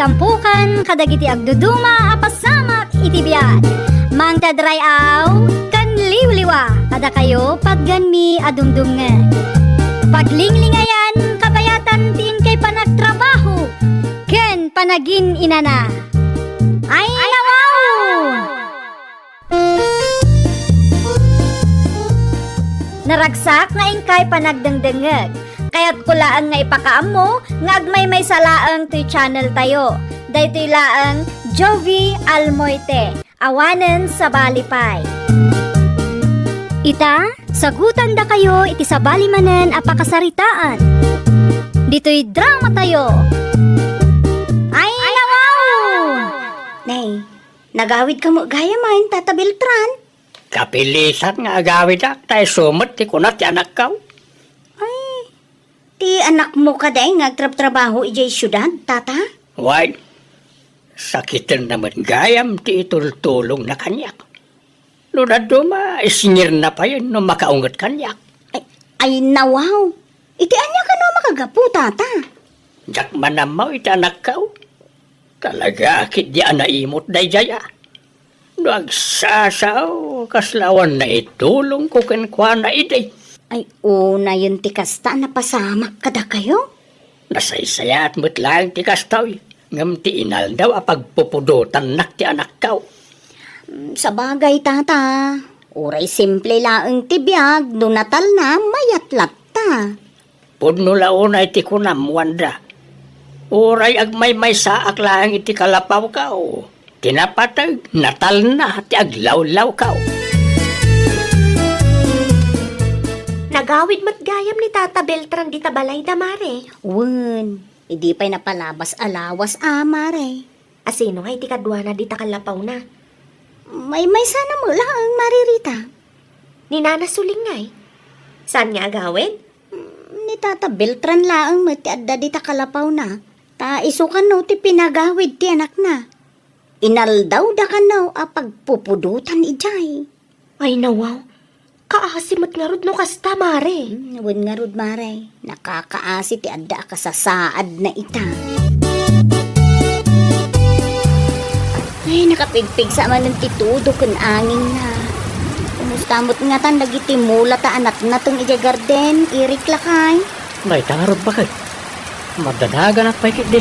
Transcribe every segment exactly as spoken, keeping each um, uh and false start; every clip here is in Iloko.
Tampukan kadagiti agduduma a pasamak iti biag. Mangted ray-aw ken liwliwa kadakayo patgenmi a dumdumngeg. Paglinglingayan kabayatan ti inkay panagtrabaho ken panagin-inana. Ay, nawaw! Naragsak nga inkay panagdengdengngeg. Kayatko laeng nga ipakaammo nga agmaymaysa laeng toy channel tayo. Daytoy laeng Jovi Almoite, awanen sabali pay. Ita, sagutandakayo iti sabali manen a pakasaritaan. Ditoy drama tayo. Ay, nawaw! Nay, nagawid kamo gayamen, Tata Beltran? Kapilitan nga agawidak, ta isu met ti kuna ti anakko. Ay, ti anakmo kadi nga agtrabtrabaho idiay siudad, Tata? Wen, sakitenna met gayam ti itultulongna kaniak. No dadduma, isngirna payen no makaunget kaniak. Ay, ay, nawaw. Iti ania kano a makagapu, Tata? Diak man ammo iti anakko. Talaga ketdi a naimut daydiay a. No agsasao, kasla awan naitulongko kenkuana idi. Ay, unayen ti kasta a napasamak kadakayo? Nasaysayaat met laeng ti kastoy, ngem ti inaldaw a pagpupudotannak ti anakko. Mm, sabagay, Tata. Uray simple laeng ti biag, no natalna, mayat latta. Pudno la unay ti kunam, Wanda. Uray agmaymaysaak laeng iti kalapawko, ti napateg, natalna ti aglawlawko. Nagawid met gayam ni Tata Beltran dita balayda, Mare. Wen, idi pay napalabas a lawas a, Mare. A sino ngay ti kaduana dita kalapawna? Maymaysana met laeng, Mare Rita. Ni Nana Suling ngay? Saan nga agawid? Mm, ni Tata Beltran laeng met ti adda dita kalapawna. Ta isu kano ti pinagawid ti anakna. Inaldawda kano a pagpupudotan idiay. Ay, nawaw. Kaasi met ngarud no kasta, Mare. Hmm, wen ngarud, Mare. Nakakaasi ti adda a kasasaadna ita. Ay, nakapigpigsa manen ti tudo ken angingna. Kumusta met ngatan dagiti mula ta anatnateng idiay garden, Irik, lakay? Dayta ngarud, baket. Madanaganak pay ketdi.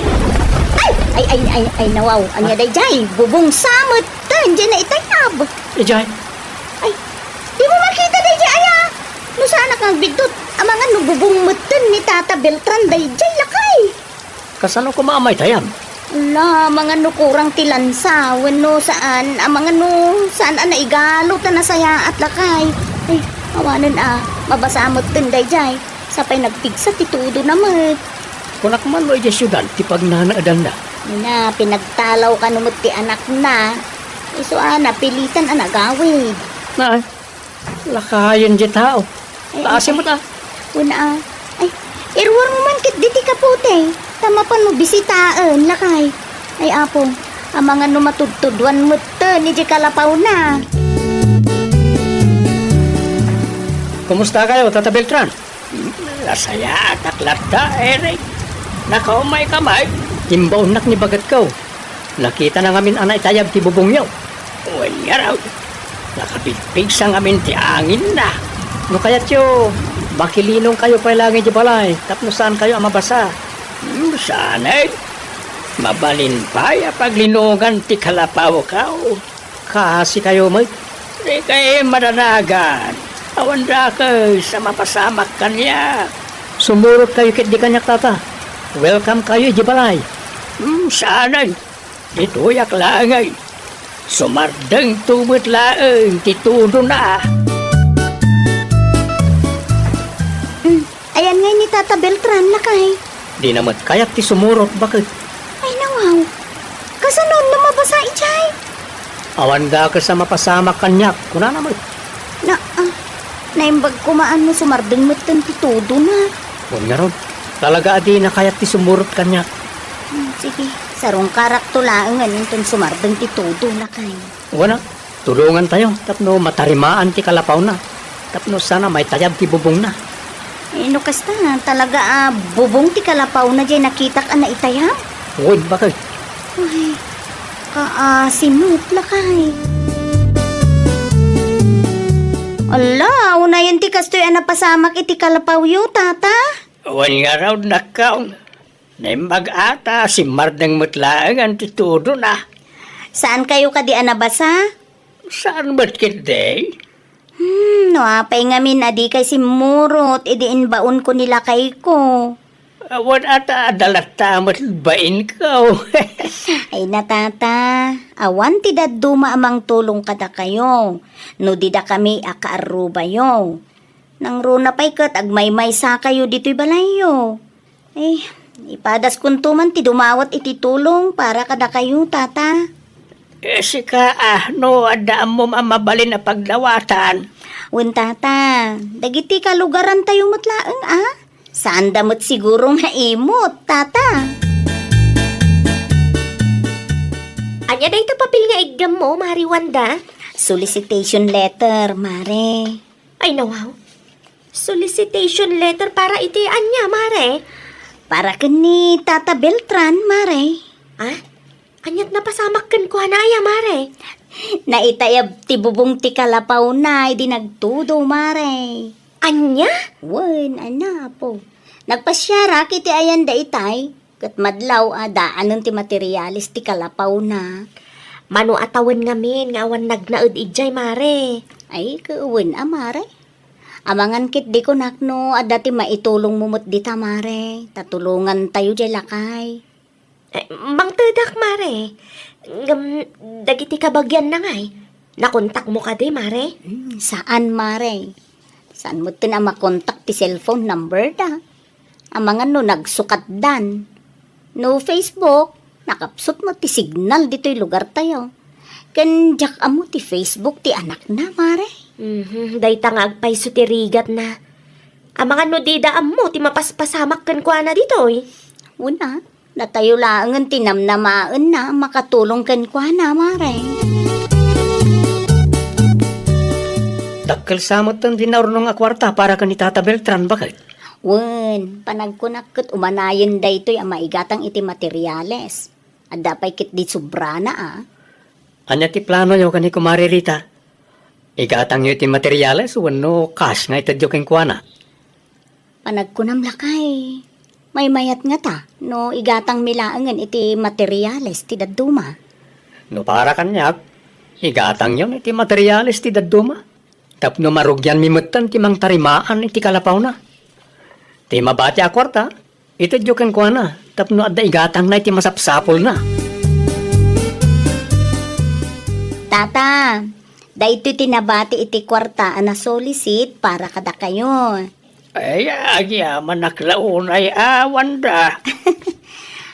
Ay, ay, ay, ay, ay, nawaw. Ania daydiay? Bubong sa metten, diay naitayab. Idiay? Ay, dimo makita daydiay, aya? No saanak nga agbiddut, amangan no bubong metten ni Tata Beltran daydiay, lakay. Kasano koma a maitayab? Ala, amangan no kurang ti lansa, wenno saan, amangan no saan a naigalo ta nasayaat, lakay. Ay, awanen a, mabasa metten daydiay. Sapay nagpigsa ti tudona met. Kunak man no idiay siudad ti pagnanaedanna. Ina, pinagtalaw kano met ti anakna. Isu a napilitan a nagawid. Nay, lakayen diay tao. Ay, ay, kaasi met a. Una a. Ay, iruarmo man ketdi ti kapote. Ta mapanmo bisitaen, lakay. Ay, Apo, amangan no matudtuduan metten idiay kalapawna. Kumustakayo, Tata Beltran? Nasayaatak latta, Eric. Nakaumayka met? Timbaonnak ni bagetko. Nakitana ngamin a naitayab ti bubongyo. Wen ngarud, nakapigpigsa ngamin ti anginna. No kayatyo, makilinongkayo pay laeng idiay balay tapno saankayo a mabasa. Hmm, saanen. Mabalin pay a paglinongan ti kalapawko. Kaasikayo met? Dikay madanagan. Awan dakes a mapasamak kaniak. Sumurotkayo ketdi kaniak, Tata. Welcomekayo idiay balay. Hmm, saanen. Ditoyak laengen. Sumardengto met laeng ti tudona. Hmm, ayan ngay ni Tata Beltran, lakay. Dina met kayat ti sumurot, baket. Ay, nawaw. Kasano no mabasa idiay? Awan dakes a mapasamak kaniak, kunana met. Na, ah, naimbag koma no sumardeng metten ti tudona. Wen ngarud, talaga a dina kayat ti sumurot kaniak. Hmm, sige, sarungkarakto laengen inton sumardeng ti tudona kay. Wen a, tulongantayo tapno matarimaan ti kalapawna, tapno saan a maitayab ti bubongna. Eh, no kasta, talaga a bubong ti kalapawna diay nakitak a naitayab? Wen, baket. Ay, kaasim met, lakay. Ala, unayen ti kastoy a napasamak iti kalapawyo, tata? Wen ngarud, nakkaw. Naimbag a ta simmardeng met laengen ti tudona. Saan kayo kadi a nabasa? Saan met ketdi? Hmm, no apay ngamin a dikay simmurot idi imbaonko ni lakayko. Awan ata adda latta met bainko. Ay na, tata, awan ti dadduma a mangtulong kadakayo no dida kami a kaarrubayo. Nangruna pay ket agmaymaysakayo ditoy balayyo. Eh, ipadaskonto man ti dumawat iti tulong para kadakayo, tata. Eh, sika, ah, no adda ammom a mabalin a pagdawatan. Wen, tata, dagiti kalugarantayo met laeng, ah. Saanda met siguro nga imot, tata. Ania dayta papel nga iggammo, Mari Wanda? Solicitation letter, Mare. Ay, nawaw. Solicitation letter para iti ania, Mare? Para ken ni Tata Beltran, Mare. Ah? Aniat napasamak kenkuana aya, Mare? Naitayab ti bubong ti kalapawna idi nagtudo, Mare. Ania? Wen, ania, apo. Nagpasiarak iti ayan daytay. Ket madlaw a daanen ti materiales ti kalapawna. Mano a tawen ngamin nga awan nagnaed idiay, Mare? Ay, ket wen a, Mare. Amangan ketdi kunak no adda ti maitulongmo met dita, Mare, ta tulongantayo diay lakay. Eh, mangtedak, Mare. Ngem, dagiti kabagianna ngay, nakontakmo kadi, Mare? Hmm, saan, Mare. Saan metten a makontak ti cellphone number da. Amangan no nagsukatdan. No Facebook, nakapsut met ti signal ditoy lugartayo. Ken diak ammo ti Facebook ti anakna, Mare. Mhm, dayta nga agpayso ti rigatna. Amangan no dida ammo ti mapaspasamak kenkuana ditoy. Wen a, datayo laengen ti namnamaenna a makatulong kenkuana, Mare. Dakkel sa metten ti naurnong a kuarta para ken ni Tata Beltran, baket? Wen, panagkunak ket umanayen daytoy a maigatang iti materiales. Adda pay ketdi sobrana, a. Ania ti planoyo ken ni Kumare Rita? Igatangyo iti materiales wenno cash nga itedyo kenkuana? Panagkunam, lakay, maymayat ngata no igatangmi laengen iti materiales ti dadduma? No para kaniak, igatangyon iti materiales ti dadduma. Tapno marugianmi metten ti mangtarimaan iti kalapawna. Ti mabati a kuarta, itedyo kenkuana tapno adda igatangna iti masapsapulna. Tata, daytoy ti nabati iti kuarta a nasolisit para kadakayo. Ay, agyamanak la unay a, Wanda.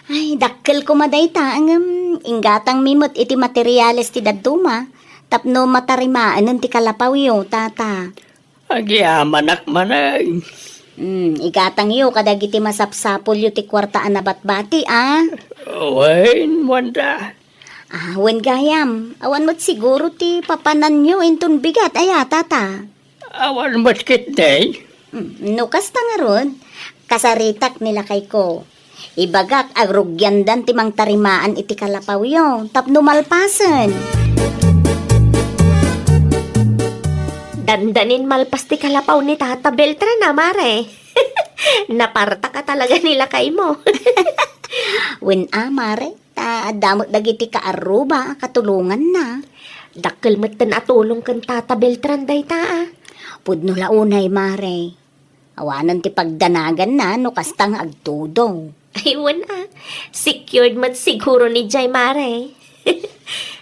Ay, dakkel koma dayta, ngem inggatangmi met iti materiales ti dadduma tapno matarimaenen ti kalapawyo, tata. Agyamanak manen. Hmm, igatangyo kadagiti masapsapulyo ti kuarta a nabatbati, a. Wen, Wanda. Ah, wen gayam, awan met siguro ti papananyo inton bigat, aya, tata? Awan met ketdi. Hmm, no kasta ngarud, kasaritak ni lakayko. Ibagak a rugiandan ti mangtarimaan iti kalapawyo tapno malpasen. Dandanin malpas ti kalapaw ni Tata Beltran a, Mare. Napartak a talaga ni lakaymo. Wen a, Mare, ta adda met dagiti kaarruba a katulonganna. Dakkel metten a tulong ken Tata Beltran dayta, a. Pudno la unay, Mare. Awanen ti pagdanaganna no kasta nga agtudo. Ay, wen a. Secured met siguro ni jay, Mare.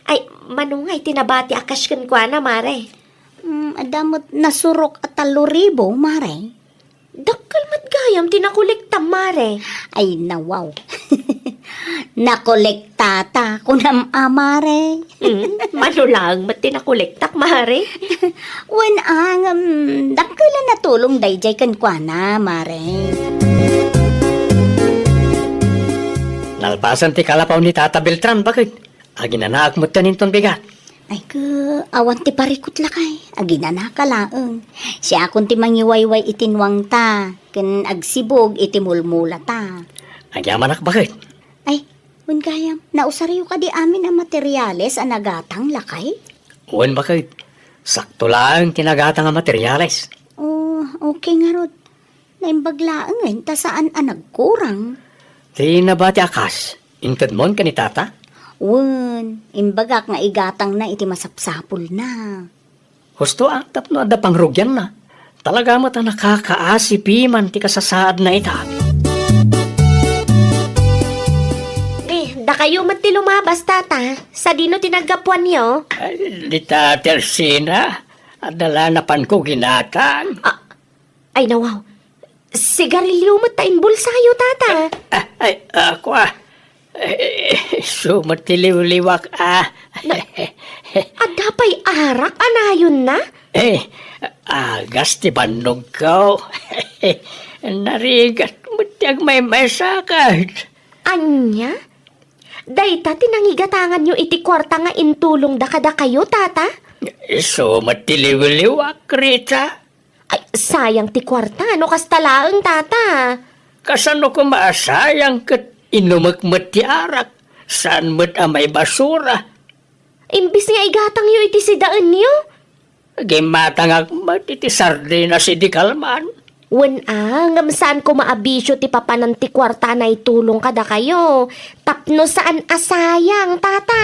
Ay, mano ngay ti nabati a cash kenkuana, Mare? Hmm, adda met nasurok a tallo ribu, Mare. Dakkel met gayam ti nakolektam, Mare. Ay, nawaw. Nakolektata, kunam a, Mare. Hmm, mano laeng met ti nakolektak, Mare? Wen a, ngem, dakkel a natulong dayjay kenkuana, Mare. Nalpasen ti kalapaw ni Tata Beltran, baket? Aginanaak metten inton bigat. Ay, ke, awan ti parikut lakay. Aginanaka laeng. Siakon ti mangiwayway iti nuangta, ken agsibug iti mulmulata. Agyamanak, baket? Ay, Wen gayam, nausaryo kadi amin a materyales a nagatang, lakay? Wen, baket. Sakto laeng ti nagatang a materyales. Oh, okay ngarud. Naimbag laengen ta saan a nagkurang. Ti nabati a kas, intedmon ken ni Tata? Wen, imbagak nga igatangna iti masapsapulna. Husto a, tapno adda pangrugianna. Talaga met a nakakaasi piman ti kasasaadna ita. Ni, dakayo met ti lumabas, Tata. Sadino ti naggapuanyo? Ay, dita Tersina, adda la napanko ginatang. Ah, ay, nawaw. Sigarilyo met ta imbulsayo, Tata. Ah, ay, ako, ah. Eh, isu met ti liwliwak, ah. Na, adda pay arak a nayonna? Eh, agas ti bannogko. Narigat met ti agmaymaysakan. Ania? Dayta ti nangigatanganyo iti kuarta nga intulongda kadakayo, Tata? Isu met ti liwliwak, Rita. Ay, sayang ti kuarta, no kasta laeng, Tata. Kasano koma a sayang ket inumek met ti arak, saan met a maibasura? Imbis nga igatangyo iti sidaenyo? Gimmatangak met iti sardinas idi kalman. Wen a, ngem saan koma a bisio ti papanan ti kuarta a naitulong kadakayo, tapno saan a sayang, Tata.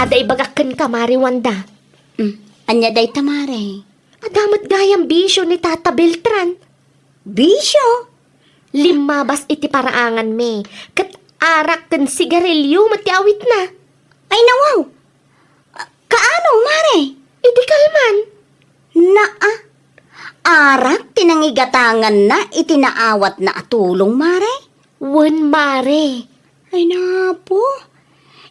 Adda ibagak kenka, Mare Wanda. Mm, ania dayta, Mare? Adda met gayam bisio ni Tata Beltran. Bisio? Limmabas iti paraanganmi, ket arak ken sigarilyo met ti awitna. Ay, nawaw! Kaano, Mare? Idi kalman. Naa, arak ti nangigatanganna iti naawatna a tulong, Mare? Wen, Mare. Ay, napo.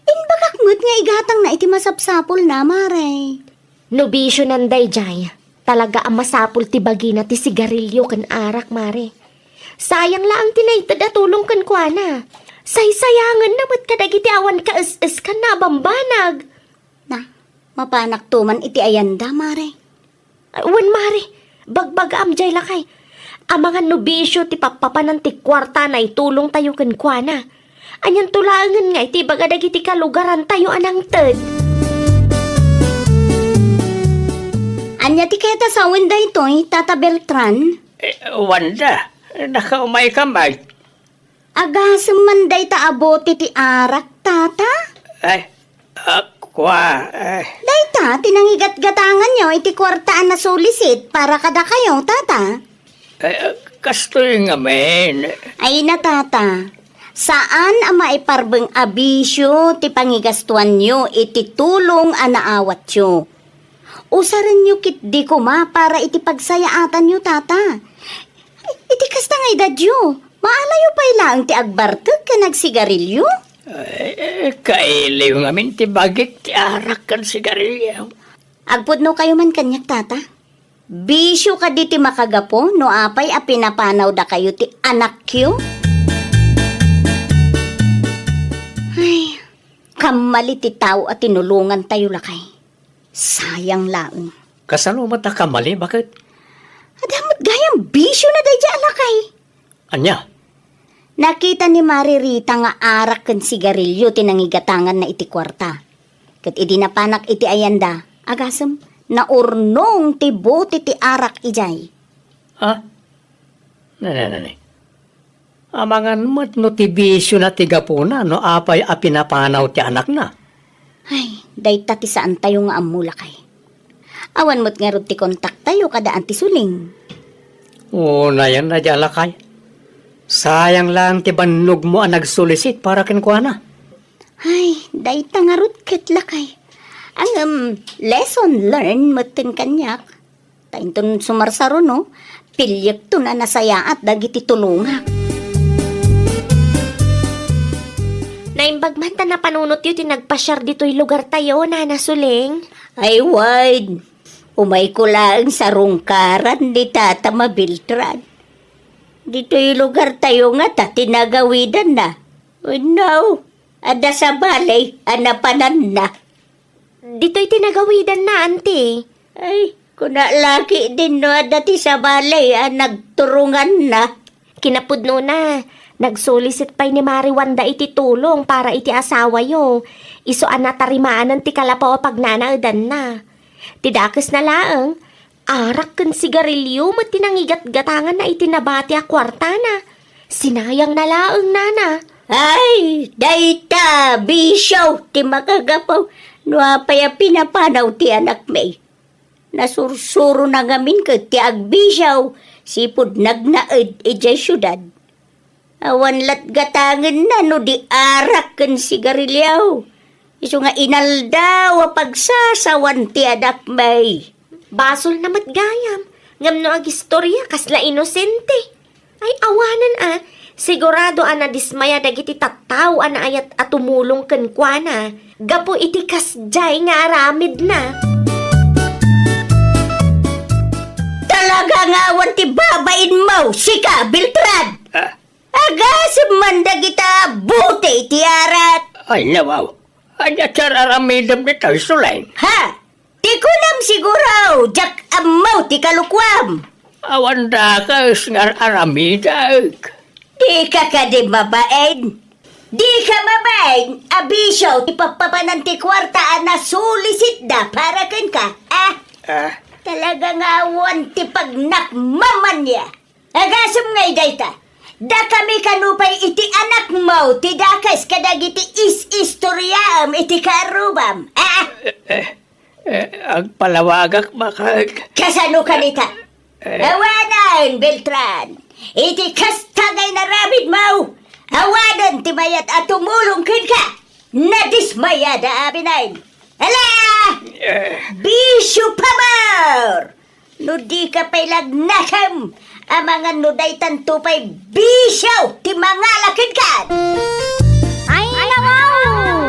Imbagak met nga igatangna iti masapsapulna, Mare. No bisionan daydiay, talaga a masapul ti bagina ti sigarilyo ken arak, Mare. Sayang laeng ti naited a tulong kenkuana. Saysayangenna met kadagiti awan kaes-eskanna a bambanag. Na, mapanakto man iti ayanda, Mare. Ay, wen, Mare, bagbagaam jay, lakay. Amangan no bisio ti pappapanan ti kuarta a naitulongtayo kenkuana. Anianto laengen nga iti ibaga dagiti kalugarantayo a nangted? Ania ti kayat a sawen daytoy, Tata Beltran? Eh, Wanda, nakaumayka met. Agasem man dayta a bote ti arak, Tata? Ay, a, kua, eh. Dayta ti nangigatgatanganyo iti kuarta a nasulisit para kadakayo, Tata? Eh, kastoy ngamin. Ay na, Tata. Saan a maiparbeng a bisio ti pangigastuanyo iti tulong a naawatyo. Usarenyo ketdi koma para iti pagsayaatanyo, Tata. Iti kasta nga edadyo, maalayo pay laeng ti agbartek ken agsigarilyo? Ay, kailiw ngamin ti bagik ti arak ken sigarilyo. Agpudnokayo man kaniak, Tata. Bisio kadi ti makagapu no apay a pinapanawdakayo ti anakyo? Ay, kammali ti tao a tinulongantayo, lakay. Sayang laeng. Kasano met a kammali, baket? Adda met gayam bisiona daydiay a lakay. Ania? Nakita ni Mare Rita nga arak ken sigarilyo ti nangigatanganna iti kuarta. Ket idi napanak iti ayanda, agasem, naurnong ti bote ti arak idiay. Ha? Nani, nani? Amangan met no ti bisiona ti gapuna no apay a pinapanaw ti anakna. Ay, dayta ti saantayo nga ammo, lakay. Awan met ngarud ti kontaktayo kada Auntie Suling. Unayen a di alakay. Sayang laeng ti bannogmo a nagsulisit para kenkuana. Ay, dayta ngarud ket, lakay. Ngem, lesson learned metten kaniak. Ta inton sumarsaruno, piliekton a nasayaat dagiti tulongak. Naimbag man ta napanunotyo ti nagpasiar ditoy lugartayo, Nana Suling. Ay, wen. Umayko laeng sarungkaran ni Tata Mabiltran. Ditoy lugartayo ngata ti nagawidanna. Wenno, adda sabali a napananna. Ditoy ti nagawidanna, Auntie. Ay, kuna la ketdin no adda ti sabali a nagturonganna. Kinapudnona, Nagsulisit pay ni Mari Wanda iti tulong para iti asawayo. Isu a natarimaanen ti kalapaw a pagnanaedanna. Ti dakesna laeng, arak ken sigarilio met ti nangigatgatanganna iti nabati a kuartana. Sinayangna laeng, nana. Ay, dayta, bisio ti makagapu no apay a pinapanaw ti anakmi. Nasursurona ngamin ket ti agbisio, sipud nagnaed idiay siudad. Awan lat gatangenna no di arak ken sigarilio. Isu nga inaldaw a pagsasawan ti anakmi. Basolna met gayam, ngem no agistoria, kasla inosente. Ay, awanen a, sigurado a nadismaya dagiti tattao a naayat a tumulong kenkuana gapu iti kasdiay nga aramidna. Talaga nga awan ti babainmo, sika, Beltran! Ah? Agasem man dagita buti ti arat! Ay, nawaw. Ania ti ar-aramidem ditoy, Suleng? Ha? Ti kunam siguro, diak ammo ti kalukuam. Awan dakes nga ar-aramidek. Dika kadi mabain? Dika mabain a bisio ti pappapanan ti kuarta a nasulisitda para kenka, a? Ah? Talaga nga awan ti pagnakmamania. Agasem ngay dayta, dakami kano pay iti anakmo ti dakes kadagiti is-istoriaem iti kaarrubam, a? Eh, eh, eh, agpalawagak, bakit? Kasano kanita? Eh. Awanen, Beltran, iti kasta nga inaramidmo, awanen ti mayat a tumulong kenka. Nadismayada amin. Ala! Eh. Bisio, pabor! No dika pay lagnakem, amangan no daytanto pay bisio ti mangala kenka. Ay, nawaw!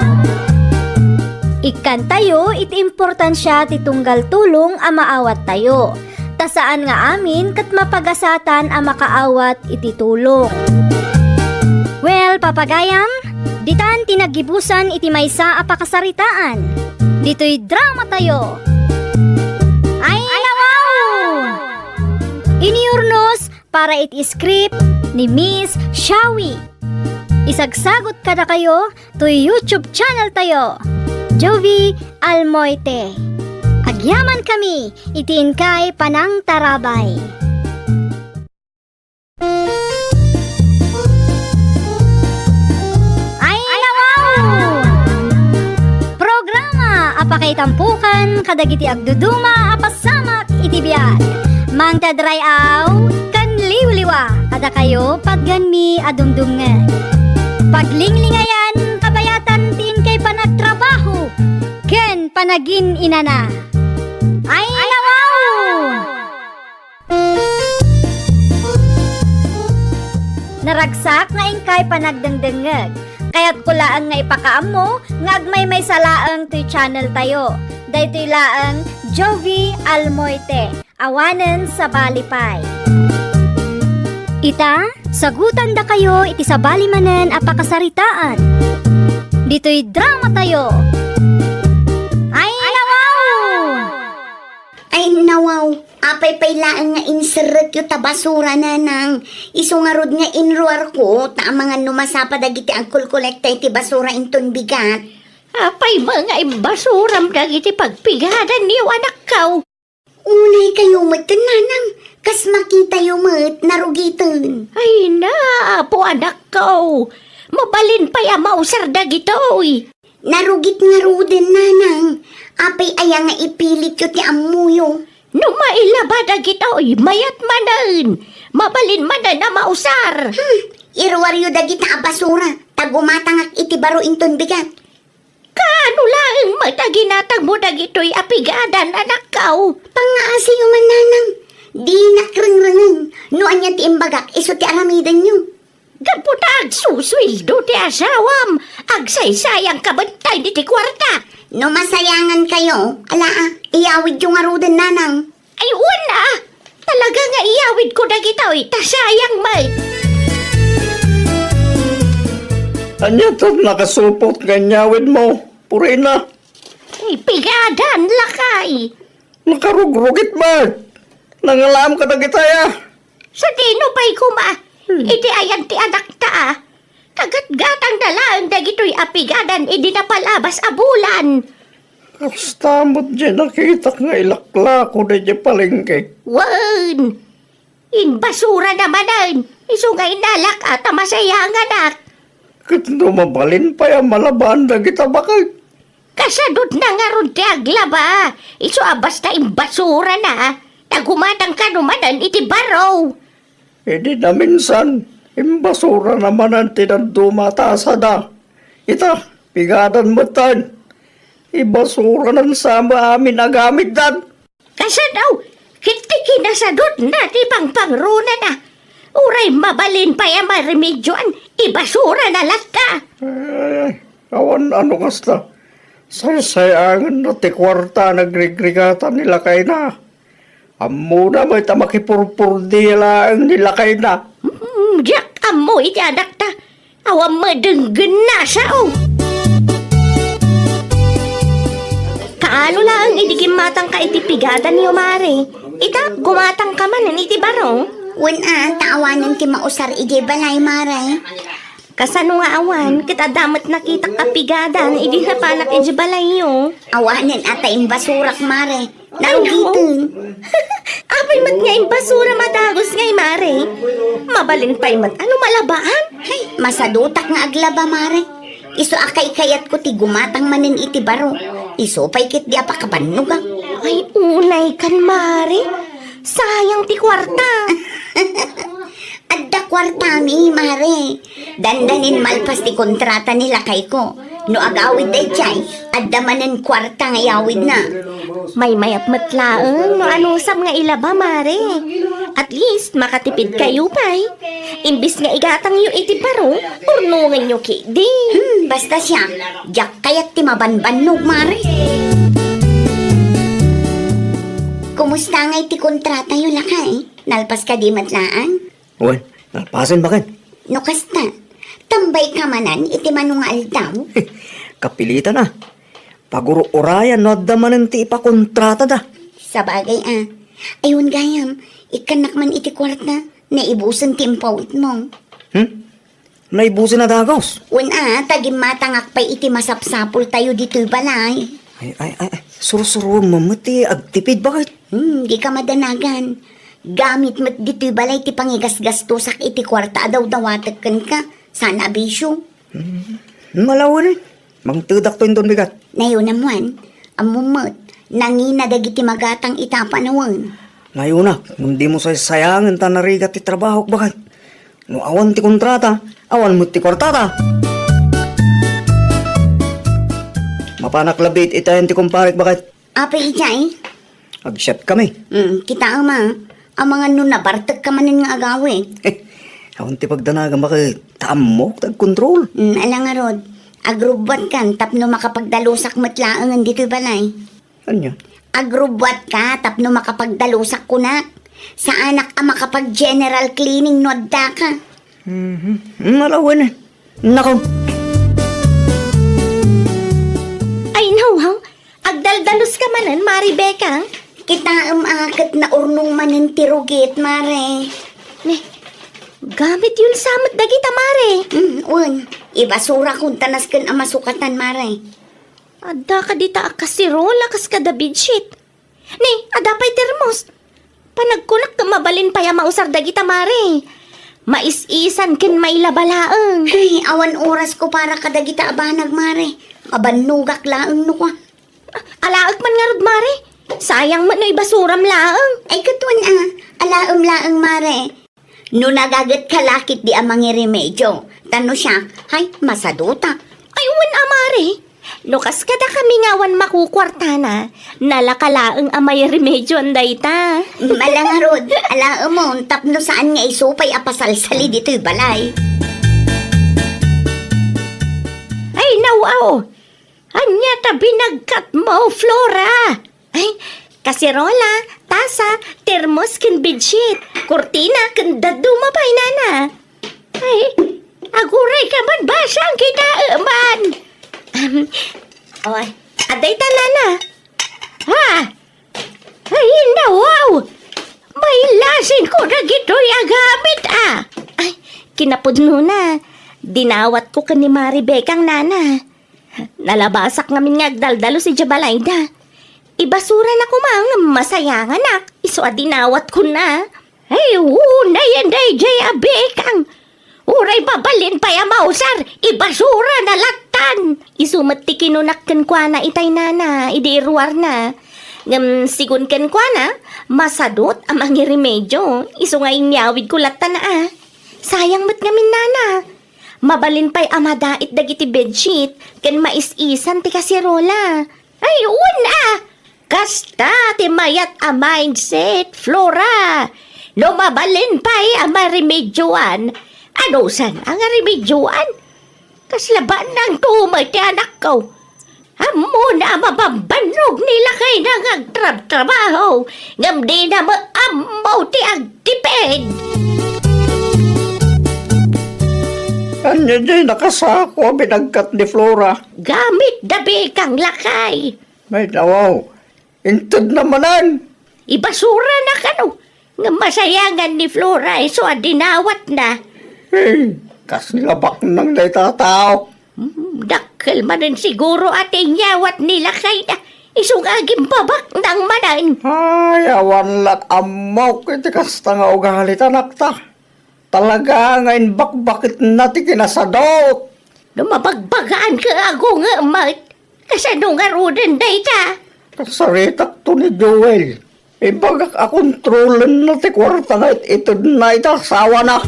Ikkantayo iti importansia ti tunggal tulong a maawattayo. Ta saan nga amin ket mapagasatan a makaawat iti tulong. Well, papagayam, ditan ti naggibusan iti maysa a pakasaritaan. Ditoy dramatayo. Ay, nawaw! Inurnos para iti script ni Miss Shawi. Isagsagot kadakayo toy YouTube channel tayo, Jovie Almoite. Agyamankami iti inkay panangtarabay. Ay, nawaw! Programa a pakaitampukan kadagiti agduduma a pasamak iti biag. Mangted ray-aw ken liwliwa kadakayo patgenmi a dumdumngeg. Paglinglingayan, kabayatan ti inkay panagtrabaho ken panagin-inana. Ay, nawaw! Naragsak nga inkay panagdengdengngeg. Kayatko laeng nga ipakaammo nga agmaymaysa laeng toy channel tayo. Daytoy laeng Jovie Almoite, awanen sabali pay. Ita, sagutandakayo iti sabali manen a pakasaritaan. Ditoy dramatayo. Ay, nawaw! Ay, nawaw, apay pay laeng nga inserrekyo ta basura, nanang. Isu ngarud nga inruarko, ta amangan no masapa dagiti agkolkolekta iti basura inton bigat. Apay met nga imbasuram dagiti pagpigadanyo, anakko? Unay kayo met, nanang, kas makitayo met, narugiten. Ay na, apo, anakko. Mabalin pay a mausar dagitoy. Narugit ngaruden, nanang. Apay aya nga ipilityo ti ammoyo? No mailaba dagitoy, mayat manen. Mabalin manen a mausar. Hmm, iruaryo dagita a basura, ta gumatangak iti baro inton bigat. Kaano laeng met a ginatangmo dagitoy a pigadan, anakko? Pangngaasiyo man, nanang. Dinak rengrengen no ania ti imbagak isu ti aramidenyo. Gapu ta agsusueldo ti asawam, agsaysayangka met iti kuarta. No masayangankayo, ala, iyawidyo ngaruden, nanang. Ay, wen a! Talaga nga iyawidko dagitoy, ta sayang met. Ania ti nakasupot nga inyawidmo, Purina? Ay, pigadan, lakay. Nakarugrugit met. Nangalaam kadagitay a. Sadino pay koma? Iti ayan ti anakta, a. Kagatgatangna laeng dagitoy a pigadan idi napalabas a bulan. Kasta met diay nakitak nga ilaklako daydiay palengke. Wen, imbasurana manen, isu nga inalak-ak ta masayanganak. Ket no mabalin pay a malabaan dagita baket? Kasadutna ngarud ti aglaba, isu a basta imbasurana, ta gumatang kano manen iti baro. Idi naminsan, imbasurana manen ti dadduma a tasada. Ita, pigadan metten. Ibasuranan sa amin a gamitdan. Kasano? Ket ti kinasadutna ti pangpangrunana. Uray mabalin pay a maremedioan, ibasurana latta. Eh, awan a no kasta. Saysay-angenna ti kuarta a nagrigrigatan ni lakayna. Ammona met a makipurpurdi laeng ni lakayna. Hmm, diak ammo iti anakta. Awan madenggenna, sao? Kaano laeng idi gimmatangka iti pigadanyo, Mare? Ita, gumatangka manen iti baro? Wen a, ta awanen ti mausar idiay balay, Mare. Kasano nga awan? Ket adda met nakitak a pigadan idi napanak idiay balayyo. Awanen a ta imbasurak, Mare. Narugiten. Apay met nga imbasura madagus ngay, Mare? Mabalin pay met a no malabaan? Ay, masadutak nga aglaba, Mare. Isu a kaykayatko ti gumatang manen iti baro. Isu pay ketdi a pakabannogak. Ay, unay kan, Mare. Sayang ti kuarta. Adda kuartami, Mare. Dandanin malpas ti kontrata ni lakayko. No agawid daydiay, adda manen kuarta nga iyawidna. Maymayat met laeng no anusam nga ilaba, Mare. At least, makatipid kayo pay. Imbis nga igatangyo iti baro, urnongenyo ketdi. Hmm, basta siak, diak kayat ti mabanbannog, Mare. Kumusta ngay ti kontratayo, lakay? Nalpas kadi met laeng? Wen, nalpasen, baket. No kasta, tambayka manen iti mano nga aldaw? Kapilitan a. Pagururayan no adda manen ti ipakontratada. Sabagay a. Ay, wen gayam, ikkannak man iti kuarta, naibusen ti impawitmo. Hmm? Naibusen a dagus. Wen a, ta gimmatangak pay iti masapsapultayo ditoy balay. Ay, ay, ay, ay. Sursuruem met ti agtipid, baket. Hmm, dika madanagan. Gamit met ditoy balay ti pangigasgastosak iti kuarta a dawdawatek kenka. Saan a bisio. Hmm, malawen, eh. Mangtedakto inton bigat. Nayonam wen, ammom met, nangina dagiti magatang ita a panawen. Nayonak, ngem dimo saysayangen ta narigat ti trabahok, baket. No awan ti kontrata, awan met ti kuartata. Mapanak labi itayen ti kumparek, baket. Apay idiay? Agsiatkami. Hmm, kitaem a. Amangan no nabartekka manen nga agawid. Awan ti pagdanagam, baket, ta ammok ti agkontrol. Hmm, ala ngarud. Agrubbuatkan tapno makapagdalusak met laengen ditoy balay. Ania? Agrubbuatka tapno makapagdalusak kunak. Saanak a makapag-general cleaning no addaka. Mhm. Malawen, eh. Nako. Ay, nawaw. Agdaldaluska manen, Mari Bekang? Kitaem a ket naurnong manen ti rugit, Mare. Ne, gamit yun sa met dagita, Mare. Mm, wen. Ibasura kun ta nasken a masukatan, Mare. Adda kadita a kasirol a kas kada bedsheet. Ne, adda pay termos. Panagkunak nga mabalin pay a mausar dagita, Mare. Mais-isan ken mailaba laeng. Ay, awan orasko para kadagita a banag, Mare. Mabannogak laeng no kua. Alaek man ngarud, Mare. Sayang met no ibasuram laeng. Ay, ket wen a, alaem laeng, Mare. No nagagetka la ketdi a mangiremedio, ta no siak, hay, masaduta. Ay, wen a, Mare. No kas kadakami nga awan makukuartana, nalaka laeng a mairemedioan dayta. Ala ngarud, alaemon, tapno saan nga isu pay a pasalsali ditoy balay. Ay, nawaw! Ania ta binagkatmo, Flora? Ay, kaserola, tasa, termos ken bedsheet, kurtina ken dadduma pay, nana. Ay, aguray ka man basang kitaeman. Um, oy, adda ita, nana. Ha? Ay, nawaw! Mailasin ko dagitoy a gamit, a. Ay, Kinapudnona, dinawatko ken ni Mari Bekang, nana. Nalabasak ngamin nga agdaldalus idiay balayda. Ibasura na koma ngem masayanganak, isu a dinawatkona. Ay, unay daydiay a Bekang. Uray mabalin pay a mausar, ibasura na lattan. Isu met ti kinunak kenkuana itay, nana, idi iruarna. Ngem sigun kenkuana, masadut a mangiremedio. Isu nga inyawidko lattan a. Sayang met ngamin, nana. Mabalin pay a madait dagiti bedsheet ken mais-isan ti kaserola. Ay, wen a! Kasta ti mayat a mindset, Flora. No mabalin pay a maremedioan, anusan a nga remedioan? Kasla bannang tumay ti anakko. Ammona a mabambannog ni lakayna nga agtrabtrabaho, ngem dina met ammo ti agtipid. Ania diay nakasako a binagkat ni Flora? Gamit da Bekang, lakay. Ay, nawaw. Intedna manen. Ibasura na kano. Nga masayangan ni Flora isu a dinawatna. Hey, kasla baknang dayta a tao. Hmm, dakkel manen siguro a ti inyawat ni lakayna. Isu nga agimbabaknang manen. Ay, awan lat ammok iti kasta nga ugali ta, anakta. Talaga nga imbakbaketna ti kinasadut. No mabagbagaanka a gungemet, kasano ngaruden dayta? Kasaritakto ni Joel. Ibagak a kontrolenna ti kuarta nga it-itedna iti asawana.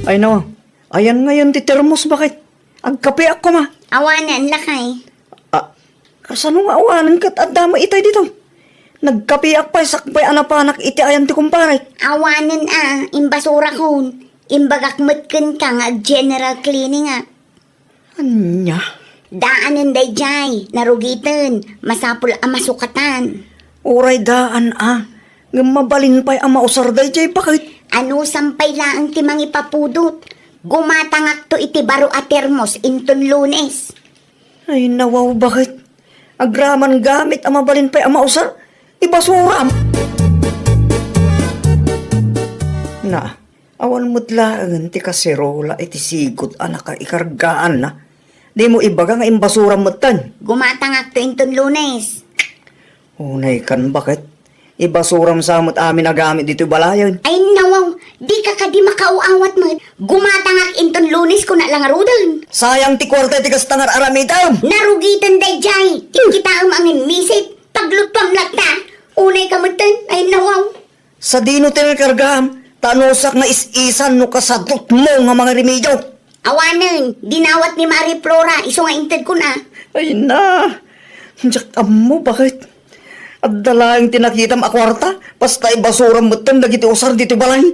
Ay no, ayan ngayon ti termos, baket? Agkapeak koma. Awanen, lakay. Ah, kasano nga awanen ket adda met itay ditoy? Nagkapeak pay sakbay a napanak iti ayan ti kumparek. Awanen a, imbasurakon. Imbagak met kenka nga ag-general cleaning a. Ania? Daanen daydiay, narugiten, masapul a masukatan. Uray daan a, ngem mabalin pay a mausar daydiay, baket? Anusan pay laeng ti mangipapudot? Gumatangakto iti baro a termos inton Lunes. Ay, nawaw, baket? Agraman gamit a mabalin pay a mausar, ibasuram. Na, awan met laeng ti kaserola iti sigud a nakaikargaanna. Dimo ibaga nga imbasuram metten. Gumatangakto inton Lunes. Unay kan, baket? Ibasuram sa met amin a gamit ditoy balayen. Ay, nawaw, dika kadi makaaw-awat met. Gumatangak inton Lunes, kuna la ngaruden. Sayang ti kuarta iti kasta nga ar-aramidem. Narugiten daydiay. Kitaem a ngimmisit. Paglutuam latta. Unay ka metten. Ay, nawaw. Sadino ti nakargam? Ta anusak nga is-isan no kasadutmo nga mangiremedio. Awanen, dinawat ni Mari Flora, isu nga intedkon a. Ay na, diak ammo, baket? Adda laeng ti nakitam a kuarta, basta ibasuram metten dagiti usar ditoy balay.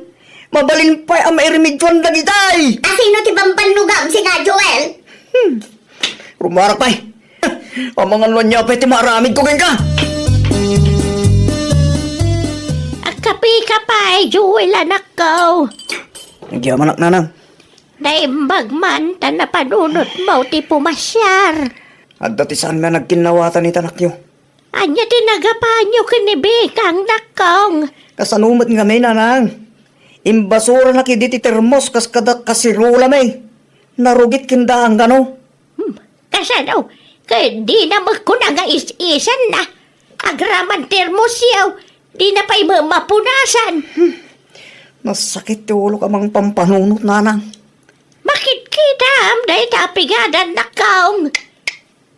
Mabalin pay a mairemedioan dagitay. Asino ti bambannogam, sika, Joel? Hmm. Rumarak pay. Amangan no ania pay ti maaramidko kenka. Agkapika pay, Joel, anakko. Agyamanak, nanang. Naimbag man ta napanunotmo ti pumasiar. Adda ti saanmi a nagkinnawatan iti anakyo. Ania ti nagapanyo ken ni Bikang, nakkong? Kasano met ngamin, nanang? Imbasuranak idi ti termos kas kada kaserolami. Narugit ken daan kano. Hmm, kasano? Ket dina met kuna nga is-isanna. Agraman termosyo, dina pay met mapunasan. Hmm. Nasakit ti ulok a mangpampanunot, nanang. Makitkitaam dayta a pigadan, nakkong.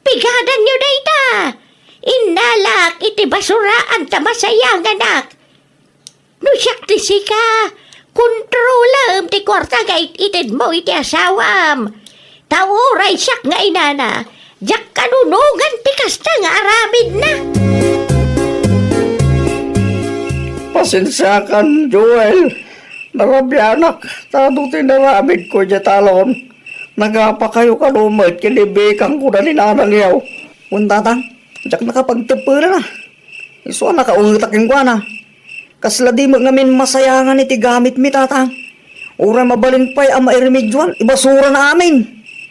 Pigadanyo dayta. Innalak iti basuraan ta masayanganak. No siak ti sika, kontrolem ti kuarta nga it-itedmo iti asawam. Ta uray siak nga inana, diak kanunongan ti kasta nga aramidna. Pasensiakan, Joel. Narabianak, ta adu ti naramidko idiay talon. Nagapakayo kano met ken ni Bikang, kuna ni nanangyo. Wen, tatang, diak nakapagteppelan a. Isu a nakaungetak kenkuana. Kasla di met ngamin masayangan iti gamitmi, tatang. Uray mabalin pay a mairemedioan, ibasurana amin.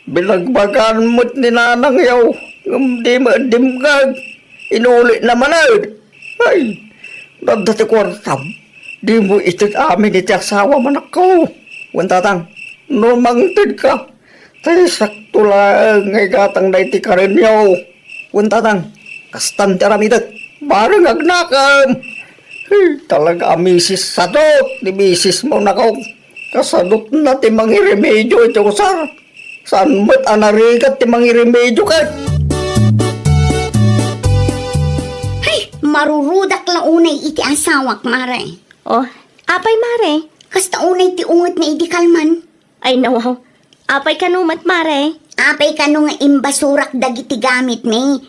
Binagbagan met ni nanangyo, ngem di met dimngeg. Inulina manen. Ay, nadda ti kuartam. Dimo ited amin iti asawam, anakko. Wen, tatang, no mangtedka, tay sakto laeng nga igatangna iti karenyo. Wen, tatang, kastan ti aramidek. Bareng agnakem. Hey, talaga a misis sadot ni misismo, anakko. Kasadotna ti mangiremedio iti usar. Saan met a narigat ti mangiremedio ket? Hay, marurudak la unay iti asawak, mare. Oh, apay, mare? Kasta unay ti ungetna idi kalman. Ay, nawaw. Apay kano met, mare? Apay kano nga imbasurak dagiti gamitmi?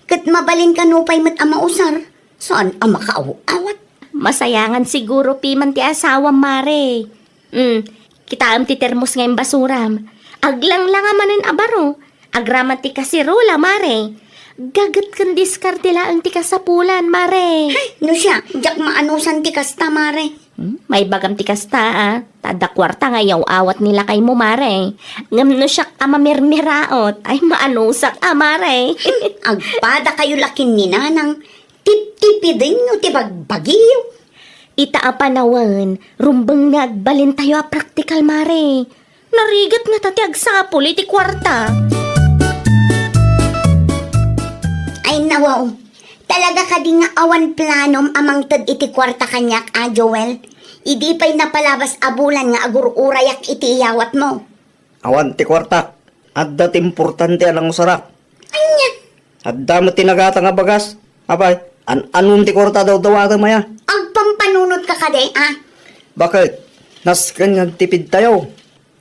Ket mabalin kano pay met a mausar? Saan a makaaw-awat? Masayangan siguro piman ti asawam, mare. Mm, kitaem ti termos nga imbasuram. Aglanglang a manen a baro. Agraman ti kaserola, mare. Gaget ken diskarte laeng ti kasapulan, mare. Hay, no siak, diak maanusan ti kasta, mare. Hmm, maibagam ti kasta, a. Ta adda kuarta nga iyaw-awat ni lakaymo, mare. Ngem no siak a mamirmiraot, ay maanusak a, mare. Agpadakayo la ken ni nanang, tiptipidenyo ti bagbagiyo. Ita a panawen, rumbeng nga agbalintayo a praktikal, mare. Narigat ngata ti agsapul iti kuarta. Ay, nawaw. Talaga kadi nga awan planom a mangted iti kuarta kaniak, a, Joel? Idi pay napalabas a bulan nga agur-urayak iti iyawatmo. Awan ti kuartak. Adda ti importante a nangusarak. Ania? Adda met ti nagatang a bagas. Apay, an-anon ti kuarta a dawdawatem aya? Agpampanunotka kadi, a? Baket? Nasken nga agtipidtayo.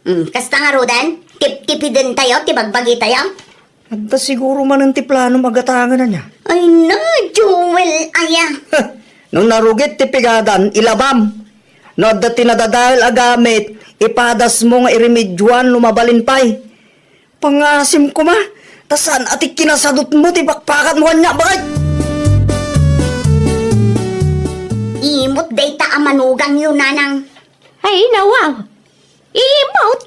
Hmm, kasta ngaruden, tiptipidentayo ti bagbagitayo? Adda siguro manen ti planom a gatangen, ania? Ay na, Joel, aya. No narugit ti pigadan, ilabam. No adda ti nadadael a gamit, ipadasmo nga iremedioan no mabalin pay. Pangasim koma, ta saan a ti kinasadotmo ti pakpakatmo kaniak, baket? Imot dayta a manugangyo, nanang. Ay, nawaw. Imot.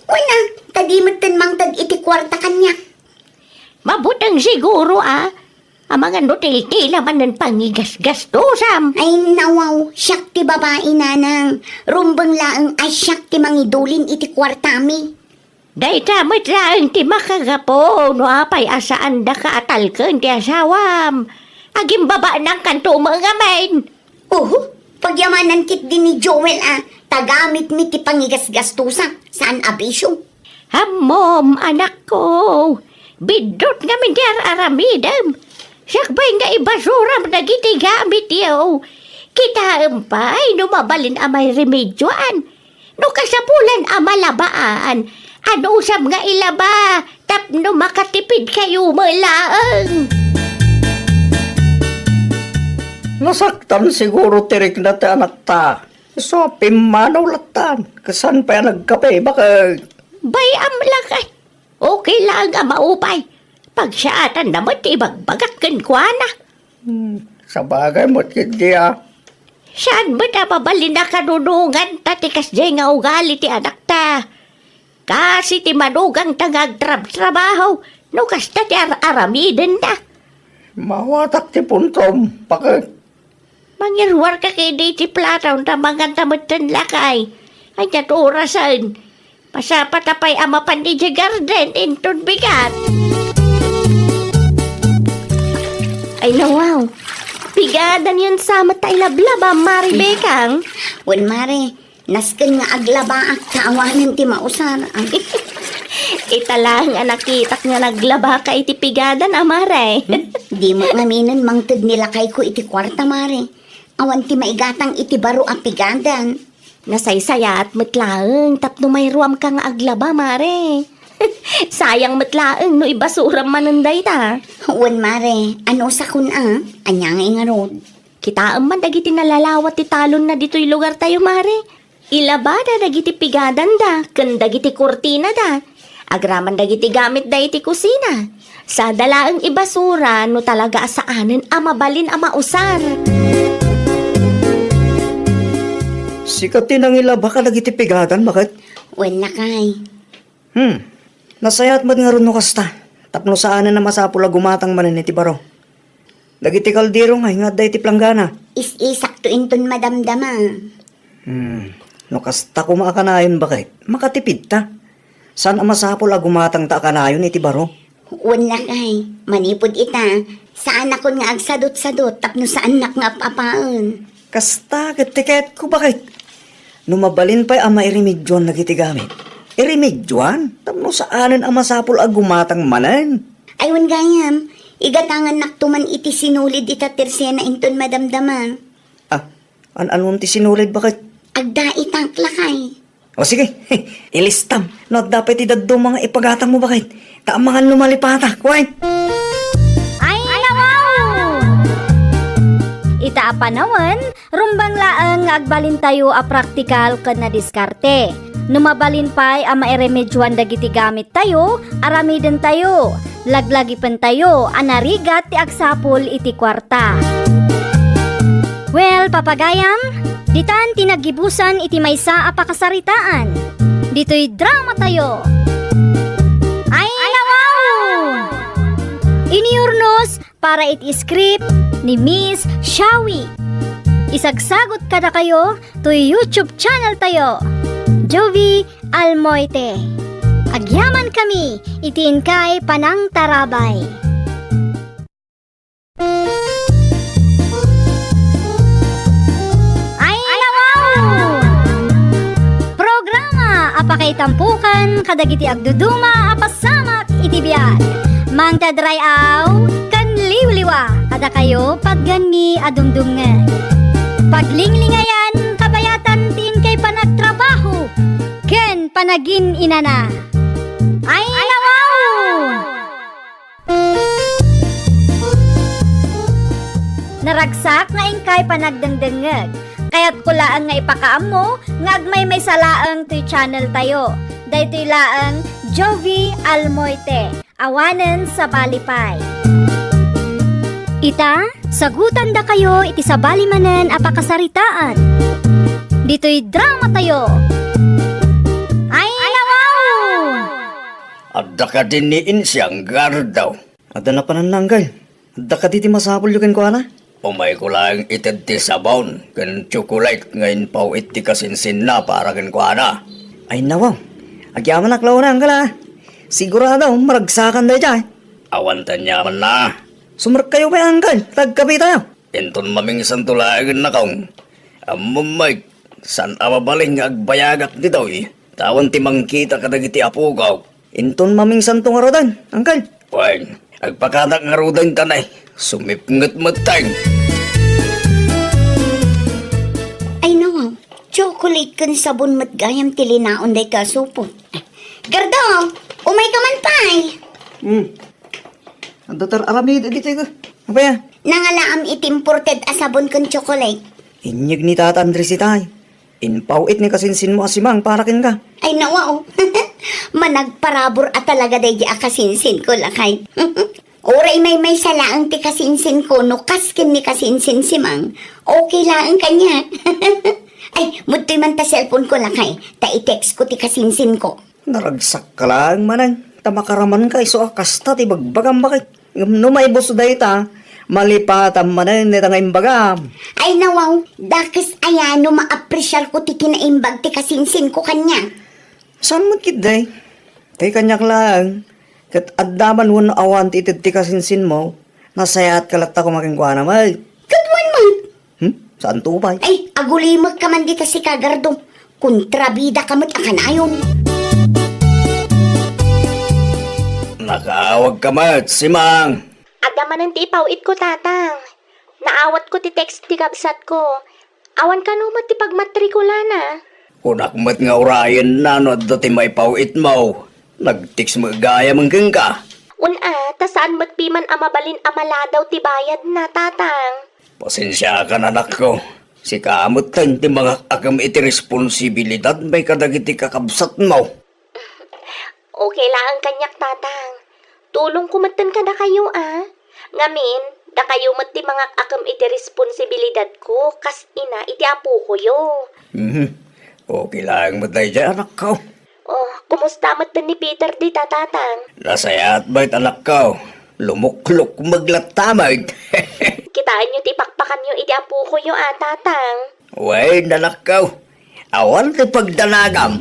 Wen a, ta di metten mangted iti kuarta kaniak. Mabuteng siguro, a. Amangan no tiltila manen pangigasgastusam. Ay, nawaw, siak ti babai, nanang. Rumbeng laeng a siak ti mangidulin iti kuartami. Dayta met laeng ti makagapu no apay a saandaka a talken ti asawam. Agimbabaanankanto met ngamin. Oho, pagyamanan ketdi ni Joel a ta gamitmi ti pangigasgastusa, saan a bisio. Ammom, anakko, biddut ngamin ti ar-aramidem. Siak pay nga ibasuram dagiti gamityo. Kitaem pay no mabalin a mairemedioan. No kasapulan a malabaan, anusam nga ilaba tapno makatipidkayo met laeng. Nasaktan siguro ti rikna ti anakta. Isu a pimmanaw lattan. Ket saan pay a nagkape, baket? Bay-am lakay. Okay laeng a maupay. Pagsaatanna met ti ibagbagak kenkuana. Hmm, sabagay met ketdi a. Saan met a mabalin a kanunonganta ti kasdiay nga ugali ti anakta? Kasi ti manugangta nga agtrabtrabaho no kasta ti ar-aramidenna. Mawatak ti puntom, baket. Mangiruarka ketdi iti plato ta manganta metten lakay. Ania ti orasen? Masapata pay a mapan idiay garden inton bigat. Ay, nawaw. Pigadanyon sa met ta ilablaba, Mari Bekang. Wen, Mari. Nasken nga aglabaak ta awanen ti mausar. Ita laeng a nakitak nga naglabaka iti pigadan, a, Mare. Hmm? Di met ngaminen mangted ni lakayko iti kuarta, Mare. Awan ti maigatang iti baro a pigadan. Nasaysayaat met laeng tapno mairuamka nga aglaba, Mare. Sayang met laeng no ibasuram manen dayta. Wen, Mare. Anusakon a? Ania ngay ngarud? Kitaem man dagiti nalalawat ti talonna ditoy lugartayo, Mare. Ilabada dagiti pigadanda ken dagiti kurtinada. Agraman dagiti gamitda iti kusina. Sada laeng ibasura no talaga a saanen a mabalin a mausar. Sika ti nangilaba kadagiti pigadan, baket? Wen, lakay. Hmm. Nasayaat met ngarud no kasta, tapno saanen a masapul a gumatang manen iti baro. Dagiti kaldero nga, nga adda iti planggana. Is-isakto inton madamdama. Hmm. No kasta koma a kanayon, baket, makatipidta. Saan a masapul a gumatangta a kanayon iti baro? Wen, lakay, manipud ita, saanakon nga agsadutsadut tapno saannak nga ap-apaen. Kasta ket ti kayatko, baket. No mabalin pay a mairemedioan dagiti gamit, iremedioan tapno saanen a masapul a gumatang manen. Ay, wen gayam, igatangannakto man iti sinulid ita Tercena inton madamdama. Ah, an-anon ti sinulid, baket? Agdaitak, lakay. O sige, ilistam. No adda pay ti dadduma nga ipagatangmo, baket, ta amangan no malipatak, wen? Ay, nawaw! Ita a panawen, rumbeng laeng nga agbalintayo a praktikal ken nadiskarte. No mabalin pay a mairemedioan dagiti gamittayo, aramidentayo. Laglagipentayo a narigat ti agsapul iti kuarta. Well, papagayam, ditan ti naggibusan iti maysa a pakasaritaan. Ditoy dramatayo. Ay, nawaw! Iniurnos para iti script ni Miss Shawi. Isagsagot kadakayo toy YouTube channel tayo, Jovi Almoite. Agyaman kami iti inkay panangtarabay. Ay, nawaw! Programa a pakaitampukan kadagiti agduduma a pasamak iti biag. Mangted ray-aw ken liwliwa kadakayo patgenmi a dumdumngeg. Paglinglingayan kabayatan ti inkay panagtrabaho ken panagin-inana. Ay, nawaw! Naragsak nga inkay panagdengdengngeg. Kayatko laeng nga ipakaammo nga agmaymaysa laeng toy channel tayo. Daytoy laeng Jovi Almoite. Awanen sabali pay. Ita, sagutandakayo iti sabali manen a pakasaritaan. Ditoy dramatayo. Ay, nawaw! Adda kadi ni Insiang Gardaw? Adda napananna, Anggal. Adda kadi ti masapulyo kenkuana? Umayko laeng ited ti sabon ken tsokolate nga impaw-it ti kasinsinna para kenkuana. Ay, nawaw. Agyamanak la unay, Anggal, a. Sigurado, maragsakan daydiay. Awan ti aniamanna. Sumrekkayo pay, Anggal, ta agkapitayo. Inton mamingsanto laengen, nakong. Ammom, Mike, saan a mabalin nga agbayagak ditoy, ta awan ti mangkita kadagiti apok. Inton mamingsanto ngaruden, Angkel. Wen, agpakanak ngaruden kanay. Sumipnget metten. Ay, nawaw. Tsokolate ken sabon met gayam ti linaon daytoy a supot. Gardo, umayka man pay. Hmm. Adda ti ar-aramid ditoy, ko. Apay a? Nangalaam iti imported a sabon ken tsokolate. Inyeg ni Tata Andres itay. Impaw-it ni kasinsinmo a simang para kenka. Ay, nawaw. Managparabur a talaga daydi a kasinsinko, lakay. Uray maymaysa laeng ti kasinsinko no kas ken ni kasinsin simang, okay laeng kaniak. Ay, mudtoy man ta cellphoneko, lakay, ta i-textko ti kasinsinko. Naragsak ka laeng manen, ta makaramanka isu a kasta ti bagbagam, baket. Ngem no maibus dayta, malipatam manen dayta nga imbagam. Ay, nawaw, dakes aya no maapresiarko ti kinaimbag ti kasinsinko kaniak. Saan met ketdi? Tay kaniak laeng, ket adda man wenno awan ti ited ti kasinsinmo, nasayaatka latta koma kenkuana met. Ket wen met. Hmm? Saanto pay? Ay, agulimekka man dita sika, Gardo. Kontrabidaka met a kanayon. Nakaawagka met, Simang. Adda manen ti ipaw-itko, Tatang. Naawatko ti text ti kabsatko. Awan kano met ti pagmatrikulana. Kunak met nga urayenna no adda ti maipaw-itmo. Nag-text met gayam kenka. Wen a, ta saan met piman a mabalin a maladaw ti bayadna, Tatang. Pasensiakan, anakko. Sika metten ti mangak-akem iti responsibilidadmi kadagiti kakabsatmo. Okay laeng kaniak, Tatang. Tulongko metten kadakayo, a. Ngamin, dakayo met ti mangak-akem iti responsibilidadko kas ina iti apokoyo. Mhm. Okay laeng met daydiay, anakko. Oh, kumusta metten ni Peter dita, Tatang? Nasayaat met, anakko. Lumuklukmeg latta met. Taenyo ti ipakpakanyo iti apokoyo a, Tatang. Wen, anakko. Awan ti pagdanagam.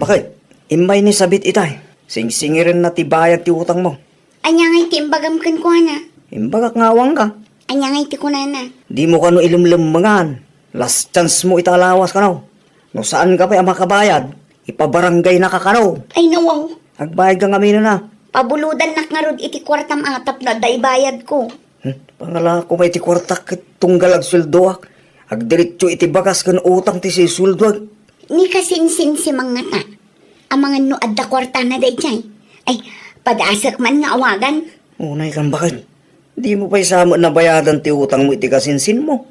Bakit? Immay ni Sabit itay. Singsingirenna ti bayad ti utangmo. Ania ngay ti imbagam kenkuana? Imbagak nga awanka. Ania ngay ti kunana? Dimo kano ilemlemmengan. Last chance mo ita a lawas kano. No saanka pay a makabayad, ipabaranggaynaka kano. Ay, nawaw. Agbayadka ngamin a. Pabulodannak ngarud iti kuartam a tapno adda ibayadko. Hmm? Pangalako pay ti kuartak ket tunggal agsueldoak. Agdiretso iti bagas ken utang ti sisueldoak. Ni kasinsinsimang ngata. Amangan no adda kuartana daydiay. Ay, padasek man nga awagan. Unay kan bakit? Dimo pay sa met nabayadan ti utangmo iti kasinsinmo.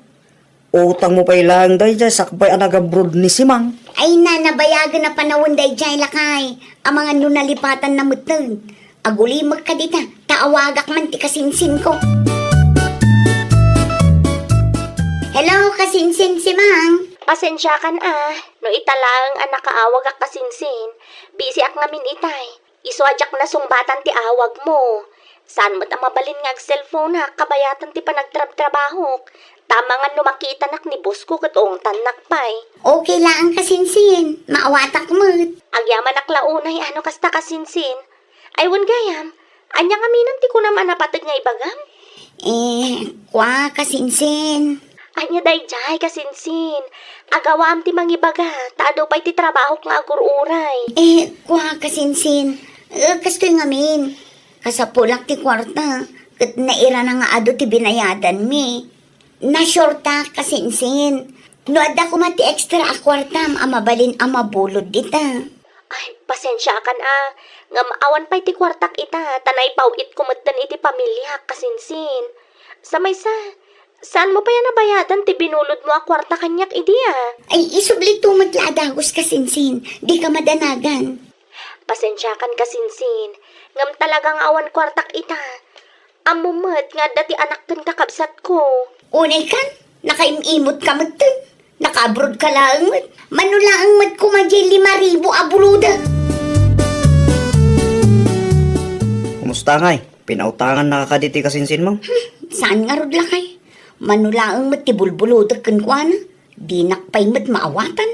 Utangmo pay laeng daydiay sakbay a nag-abroad ni Simang. Ay na, nabayagen a panawen daydiay, lakay. Amangan no nalipatanna metten. Agulimek kadita, ta awagak man ti kasinsinko. Hello, kasinsin Simang. Pasensiakan a, no ita laeng a nakaawagak kasinsin, busyak ngamin itay. Isu a diak nasungbatan ti awagmo. Saan met a mabalin nga agselfonak kabayatan ti panagtrabtrabahok. Ta amangan no makitanak ni boss ko ket ungtannak pay. Okay laeng kasinsin, maawatak met. Agyamanak la unay a no kasta kasinsin. Ay wen gayam, ania ngamin ti kunam a napateg nga ibagam? Eh, kua, kasinsin. Ania daydiay, kasinsin? Agawaam ti mangibaga, ta adu pay ti trabahok nga agur-uray. Eh, kua, kasinsin. Eh, kastoy ngamin. Kasapulak ti kuarta, ket nairana nga adu ti binayadanmi. Nasureta, kasinsin. No adda koma ti extra a kuartam a mabalin a mabulod dita. Ay, pasensiakan a. Ngem awan pay ti kuartak ita, ta naipaw-itko metten iti pamiliak, kasinsin. Sa maysa, saanmo pay a nabayadan ti binulodmo a kuarta kaniak idi a? Ay, isublito met la a dagus, kasinsin. Dika madanagan. Pasensiakan, kasinsin. Ngem talaga nga awan kuartak ita. Ammom met nga adda ti anak ken kakabsatko. Unay kan, nakaim-imot ka metten. Naka-abroad ka laeng met. Mano laeng met koma diay lima ribu a buloda. Kumusta ngay? Pinautangannaka kadi ti kasinsinmo? Hmm, saan ngarud, lakay? Mano laeng met ti bulbulodek kenkuana. Dinak pay met maawatan.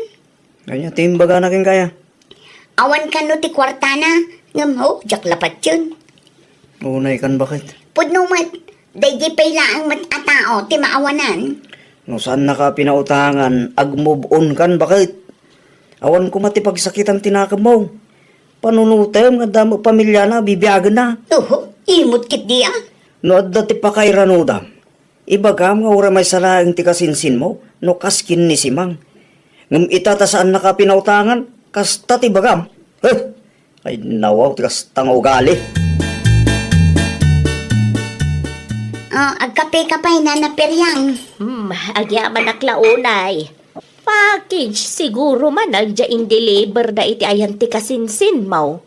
Ania ti imbagana kenka? Awan kano ti kuartana, ngem, oh, diak la patien. Unay kan bakit? Pudno met, daydi pay laeng met a tao ti maawanan. No saannaka pinautangan, ag-move on kan bakit? Awan koma ti pagsakitan ti nakemmo. Panunotem nga adda met pamiliana, bibiagenna. Oho, imot ketdi a. No adda ti pakairanodam, ibagam nga uray maysa laeng ti kasinsinmo no kas ken ni Simang. Ngem ita ta saannaka pinautangan, kasta ti ibagam. Heh! Ay, nawaw ti kasta nga ugali. Oh, agkape ka pay, Nana Periang. Hmm, agyamanak la unay. Package siguro man daydiay in-deliver da iti ayan ti kasinsinmo.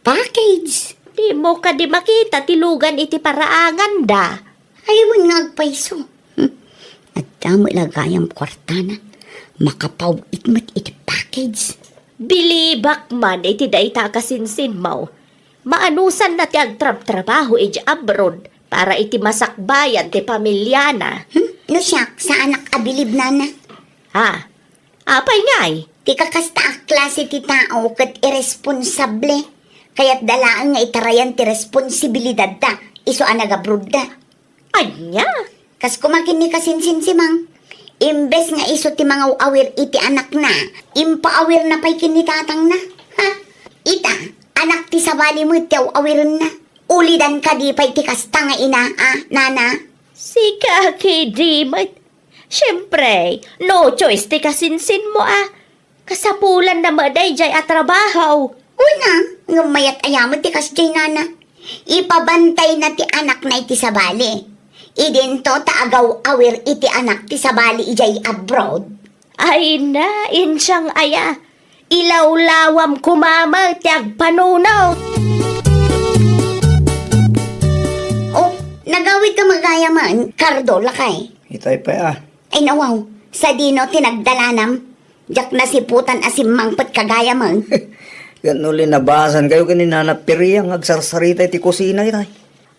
Package? Dimo kadi makita ti lugan iti paraanganda? Ay, wen nga agpayso. Hmm. Adda met la gayam kuartana. Makapaw-it met iti package. Bilibak man iti dayta a kasinsinmo. Maanusanna ti agtrabtrabaho iti abroad para iti masakbayan ti pamiliana. Hmm? No siak, saanak a bilib, Nana. Ha? Apay ngay? Ti kakasta a klase ti tao ket irresponsable. Kayatda laeng nga itarayan ti responsibilidadda isu a nagabrodda. Ania? Kas koma ken ni kasinsinsimang, imbes nga isu ti mangaw-awir iti anakna, impaawirna pay ken ni tatangna. Ha? Ita, anak ti sabali met ti aw-awirenna. Ulidan kadi pay ti kasta nga ina, a, nana? Sika, kidi met. Siempre, no choice ti kasinsinmo a. Kasapulanna met daydiay a trabaho. Una, ngem mayat aya met ti kasdiay, nana. Ipabantayna ti anakna iti sabali. Idinto ta agaw-awir iti anak ti sabali idiay abroad. Ay na, insiang aya. Ilawlawam koma met ti agpanuno. Oh, nagawid ka met gayam, Kardo, lakay. Itay pay a. Ay, nawaw, sadino ti nagdalanam? Diak nasiputan a simmangpet ka gayam. Ket no linabasan kayo ken ni Nana Periang agsarsarita iti kusina itay.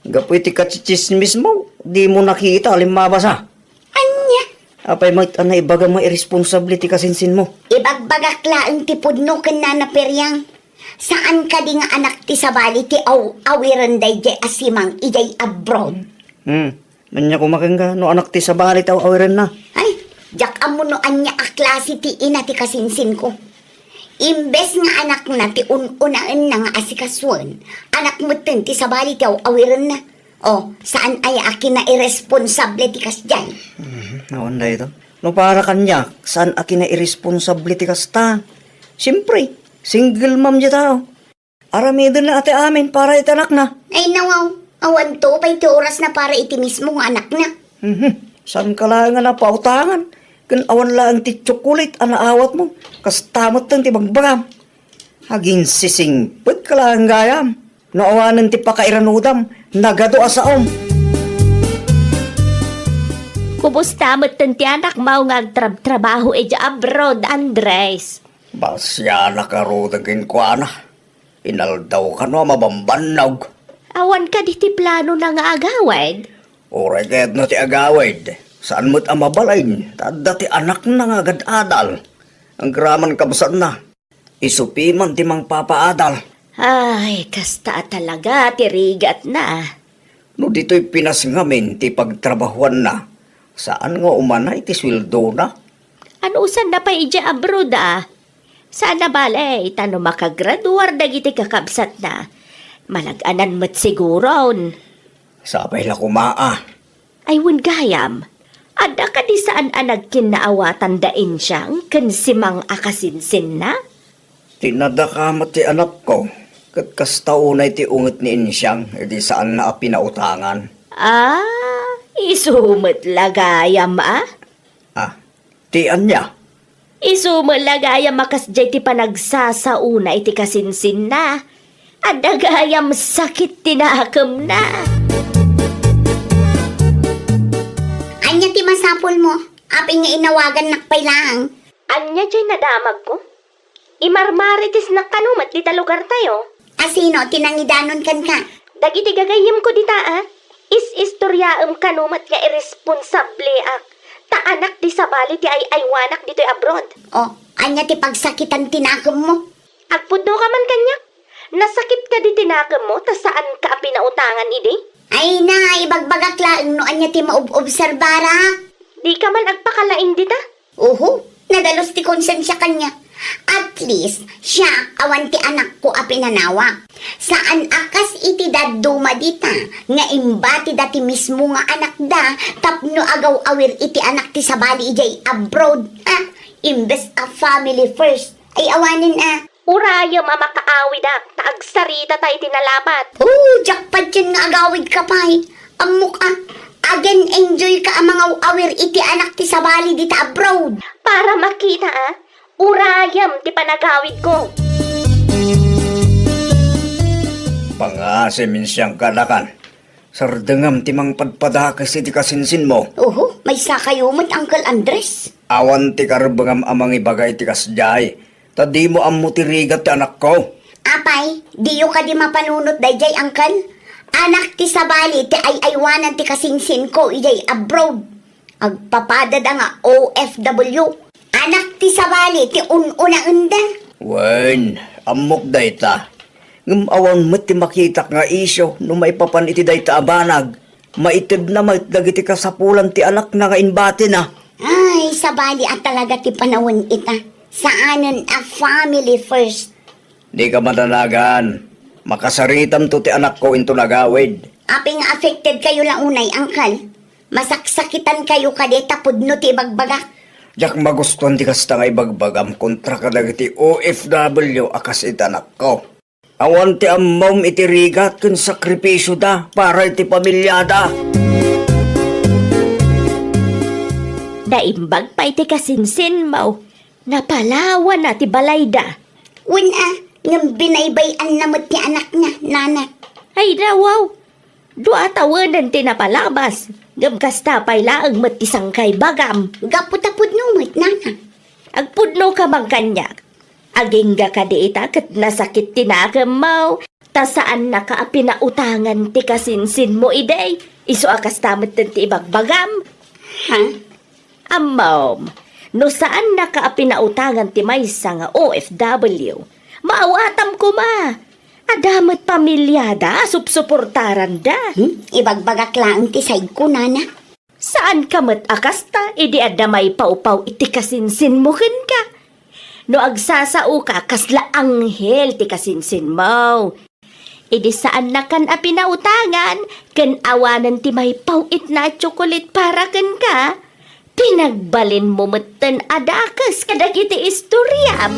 Gapu iti kachichismismo, dimo nakita, limmabasa. Ania? Apay met a naibagam nga irresponsable ti kasinsinmo? Ibagbagak laeng ti pudno ken Nana Periang. Saan kadi nga anak ti sabali ti aw-awiren daydiay a simang idiay abroad? Hmm. Ania koma kenka no anak ti sabali ti aw-awirenna? Ay, diak ammo no ania a klase ti ina ti kasinsinko. Imbes nga anakna ti un-unaenna nga asikasuen, anak metten ti sabali ti aw-awirenna. O, saan aya a kinairresponsable ti kasdiay? Mhm, awan dayta. No para kaniak, saan a kinairresponsable ti kasta? Siyempre, single mom diay tao. Aramidenna ti amin para iti anakna. Ay, nawaw. Awanto pay ti orasna para iti mismo nga anakna. Mhm. Saanka laeng nga napautangan, ken awan laeng ti tsokolit a naawatmo, kasta metten ti bagbagam. Aginsisingpetka laeng gayam. No awanen ti pakairanudam, nagadu a saom. Kumusta metten ti anakmo nga agtrabtrabaho idiay abroad, Andres? Basiana ngaruden kenkuana. Inaldaw kano a mabambannog. Awan kadi ti planona nga agawid? Uray kayatna ti agawid, saan met a mabalin ta adda ti anakna nga agad-adal. Agraman kabsatna, isu piman ti mangpapaadal. Ay, kasta a talaga ti rigatna. No ditoy Pinas ngamin ti pagtrabahuanna, saan nga umanay ti sueldona? Anusanna pay idiay abroad a? Saan a bale, ta no makagraduar dagiti kakabsatna, malag-anan met siguron. Sapay la koma a. Ay, wen gayam, adda kadi saan a nagkinnaawatan da Insiang ken Simang a kasinsinna? Ti nadakamat ti anakko, ket kasta unay ti unget ni Insiang idi saanna a pinautangan. Ah, isu met la gayam a? Ah, ti ania? Isu met la gayam a kasdiay ti panagsasaona iti kasinsinna. Adda gayam sakit ti nakemna. Ania ti masapulmo? Apay nga inawagannak pay laeng? Ania diay nadamagko? Imarmaritisnak kano met dita lugartayo. A sino ti nangidanon kenka? Dagiti gagayyemko dita a. Is-istoriaem kano met nga irresponsabliak, ta anak ti sabali ti ay-aywanak ditoy abroad. O, ania ti pagsakitan ti nakemmo? Agpudnoka man kaniak. Nasakit kadi ti nakemmo ta saanka a pinautangan idi? Ay na, ibagbagak laeng no ania ti maob-obserbarak. Dika man agpakalaing dita. Uhu, nadalus ti konsensia kaniak. At least, siak, awan ti anakko a pinanawak. Saan a kas iti dadduma dita nga imbatida ti mismo nga anakda tapno agaw-awir iti anak ti sabali idiay abroad. Ah, imbes a family first. Ay, awanen a. Urayem a makaawidak ta agsaritata iti nalapat. Oh, diak patien nga agawidka pay. Ammok a, agen-enjoyka a mangaw-awir iti anak ti sabali dita abroad. Para makita a, urayem ti panagawidko. Pangasim, Insiang, kanakan. Sardengam ti mangpadpadakes iti kasinsinmo. Oho, maysakayo met, Uncle Andres. Awan ti karbengam a mangibaga iti kasdiay, ta dimo ammo ti rigat ti anakko. Apay, diyo kadi mapanunot daydiay, Uncle? Anak ti sabali ti ay-aywanan ti kasinsinko idiay abroad. Agpapadada nga O F W. Anak ti sabali ti un-unaenda. Wen, ammok dayta. Ngem awan met ti makitak nga isyu no maipapan iti dayta a banag. Maitedna met dagiti kasapulan ti anakna nga imbatina. Ay, sabali a talaga ti panawen ita. Saanen a family first. Dika madanagan. Makasaritamto ti anakko inton agawid. Apay nga affected kayo la unay, Uncle? Masaksakitan kayo kadi ta pudno ti ibagbagak? Diak magustuan ti kasta nga ibagbagam kontra kadagiti O F W a kas iti anakko. Awan ti ammom iti rigat ken sakripisioda para iti pamiliada. Naimbag pay ti kasinsinmo. Napalawana ti balayda. Wen a, ngem binaybay-anna met ti anakna, nana. Ay, nawaw. Dua tawenen ti napalabas, ngem kasta pay laeng met ti sangkaibagam. Gapu ta pudno met, nana. Agpudnoka man kaniak. Agingga kadi ita ket nasakit ti nakemmo. Ta saannaka a pinautangan ti kasinsinmo idi, isu a kasta metten ti ibagbagam. Ha? Ammom, no saannaka a pinautangan ti maysa nga O F W, maawatam koma. Adda met pamilyada a supsuportaranda. Hmm? Ibagbagak laeng ti saydko, nana. Saanka met a kasta idi adda maipawpaw iti kasinsinmo kenka. No agsasaoka, kasla anghel ti kasinsinmo. Idi saannakan a pinautangan, ken awanen ti maipawitna a tsokolit para kenka, pinagbalinmo metten a dakes kadagiti istoriam.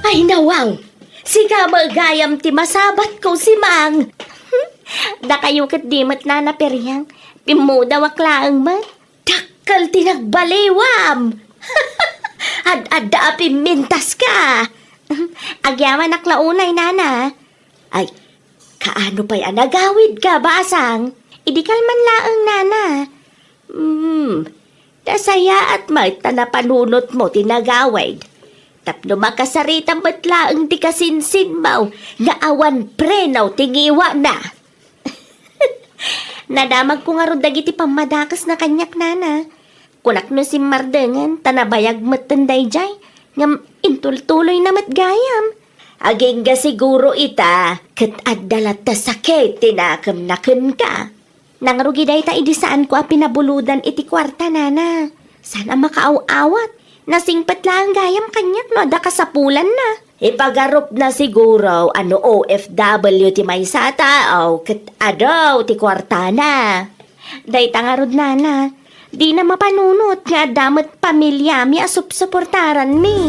Ay, nawang! Sika met gayam ti masabatko, Simang. Dakayo ket di met nana Periang. Pimmudawak laeng met. Dakkel ti nagbaliwam. Ad-adda a pimmintaska. Agyamanak la unay, nana. Ay, kaano pay a nagawidka, basang? Idi kalman laeng, nana. Hmm, nasayaat met ta napanunotmo ti nagawid. Tapno makasarita met laeng ti kasinsinmo nga awan preno ti ngiwana. Nadamagko ngarud dagiti pammadakesna kaniak, nana. Kunak no simmardengen, ta nabayag metten daydiay, ngem intultuloyna met gayam. Agingga siguro ita, ket adda latta sakit ti nakemna kenka. Nangrugi dayta idi saanko a pinabulodan iti kuarta, nana. Saan a makaaw-awat. Nasingpet laeng gayam kaniak no adda kasapulanna. Ipagarupna siguro a no O F W ti maysa a tao ket adu ti kuartana. Dayta ngarud, nana, dina mapanunot nga adda met pamilyami a supsuportaranmi.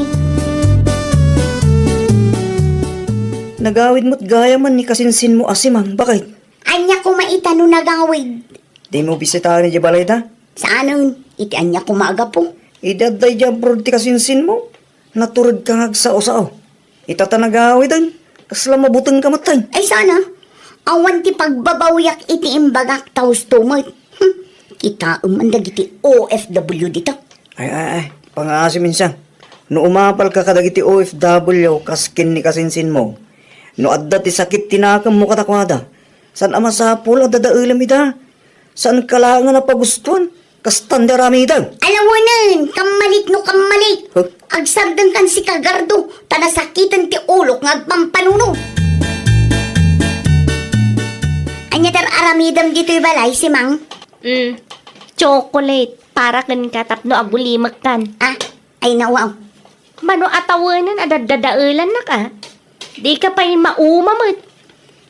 Nagawid met gayamen ni kasinsinmo a Simang, baket? Ania koma ita no nagawid? Dimo bisitaen idiay balayda? Saanen, iti ania koma a gapu? Idi adda idiay abroad ti kasinsinmo, naturedka nga agsao-sao. Ita ta nagawiden, kasla mabutengka metten. Ay, sana. Awan ti pagbabawiak iti imbagak ta husto met. Hmm. Kitaem man dagiti O F W dita. Ay, ay, ay. Pangaasim insan. No umapalka kadagiti O F W kas ken ni kasinsinmo, no adda ti sakit ti nakemmo kadakuada, saan a masapul a dadaelem ida. Saanka laeng a napagustuan, kastan ti aramidem. Alawanen, kammalik no kammalik. Huh? Agsardengkan sika, Gardo, ta nasakiten ti ulok nga agpampanunot. Ania ti ar-aramidem ditoy balay, Simang? Mm, chocolate para kenka tapno agulimekkan. Ah, ay, nawaw. Mano a tawenen a daddadaelannak, a? Dika pay mauma met.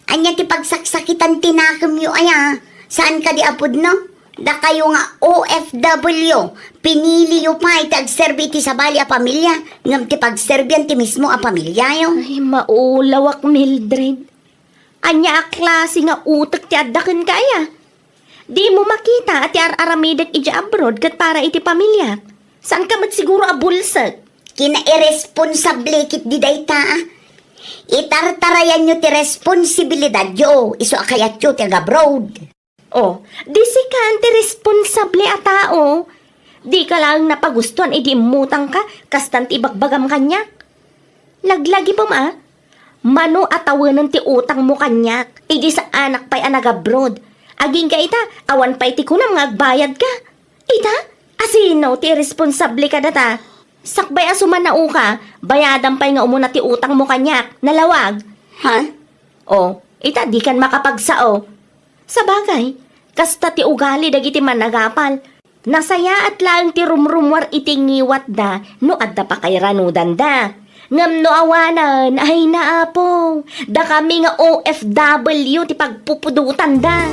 Ania ti pagsaksakitan ti nakemyo aya? Saan kadi a pudno? Dakayo nga O F W, piniliyo pay ti agserbi iti sabali a pamilia, ngem ti pagserbian ti mismo a pamiliayo. Ay, maulawak, Mildred. Ania a klase nga utek ti adda kenka aya? Dimo makita a ti ar-aramidek idiay abroad ket para iti pamiliak? Saanka met siguro a bulsek? Kinairesponsable ketdi dayta, a. Itartarayanyo ti responsibilidadyo, isu a kayatyo ti ag-abroad. Oh, di sika ti responsable a tao. Dika laeng napagustuan idi immutangka, kastan ti ibagbagam kaniak. Laglagipem, a? Mano a tawenen ti utangmo kaniak, idi saanak pay a nag-abroad. Agingga ita, awan pay ti kunam nga agbayadka. Ita, asino ti iresponsable kadata? Sakbay a sumanaoka, bayadam pay nga umuna ti utangmo kaniak. Nalawag? Ha? Oh, ita, dikan makapagsao. Sabagay, kasta ti ugali dagiti managapal. Nasayaat laeng ti rumrumuar iti ngiwatda no adda pakairanudanda. Ngem no awanen, ay naapo, dakami nga O F W ti pagpupudotanda.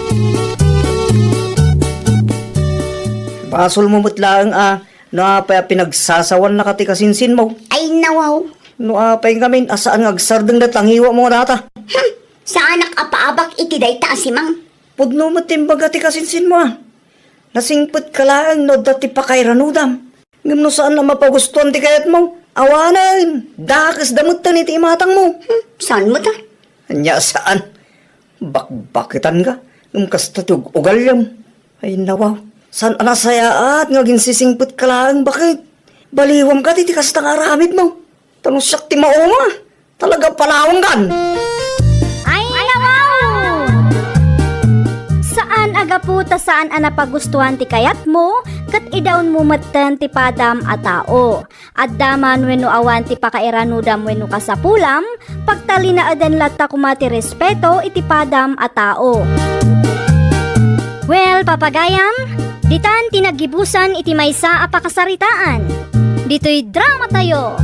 Basolmo met laeng a no apay a pinagsasawannaka ti kasinsinmo. Ay, nawaw. No apay ngamin a saan nga agsardeng dayta ngiwatmo nga data. Hmm, saanak a paabak iti dayta a Simang. Pudno met ti imbaga ti kasinsinmo, a. Nasingpetka laeng no adda ti pakairanudam. Ngem no saan a mapagustuan ti kayatmo, awanen, dakesda metten iti imatangmo. Hmm, saan met, a? Ania saan? Bakbaketanka, ngem kasta ti ug-ugaliam. Ay, nawaw. Saan a nasayaat nga aginsisingpetka laeng, baket? Baliwam kadi ti kasta nga aramidmo. Ta no siak ti mauma, talaga palawangkan. Ay, nawaw! Saan a gapu ta saan a napagustuhan ti kayatmo, ket idaonmo metten ti padam a tao. Adda man wenno awan ti pakairanudam wenno kasapulam, pagtalinaeden latta koma ti respeto iti padam a tao. Well, papagayam, ditan ti naggibusan iti maysa a pakasaritaan. Ditoy drama tayo.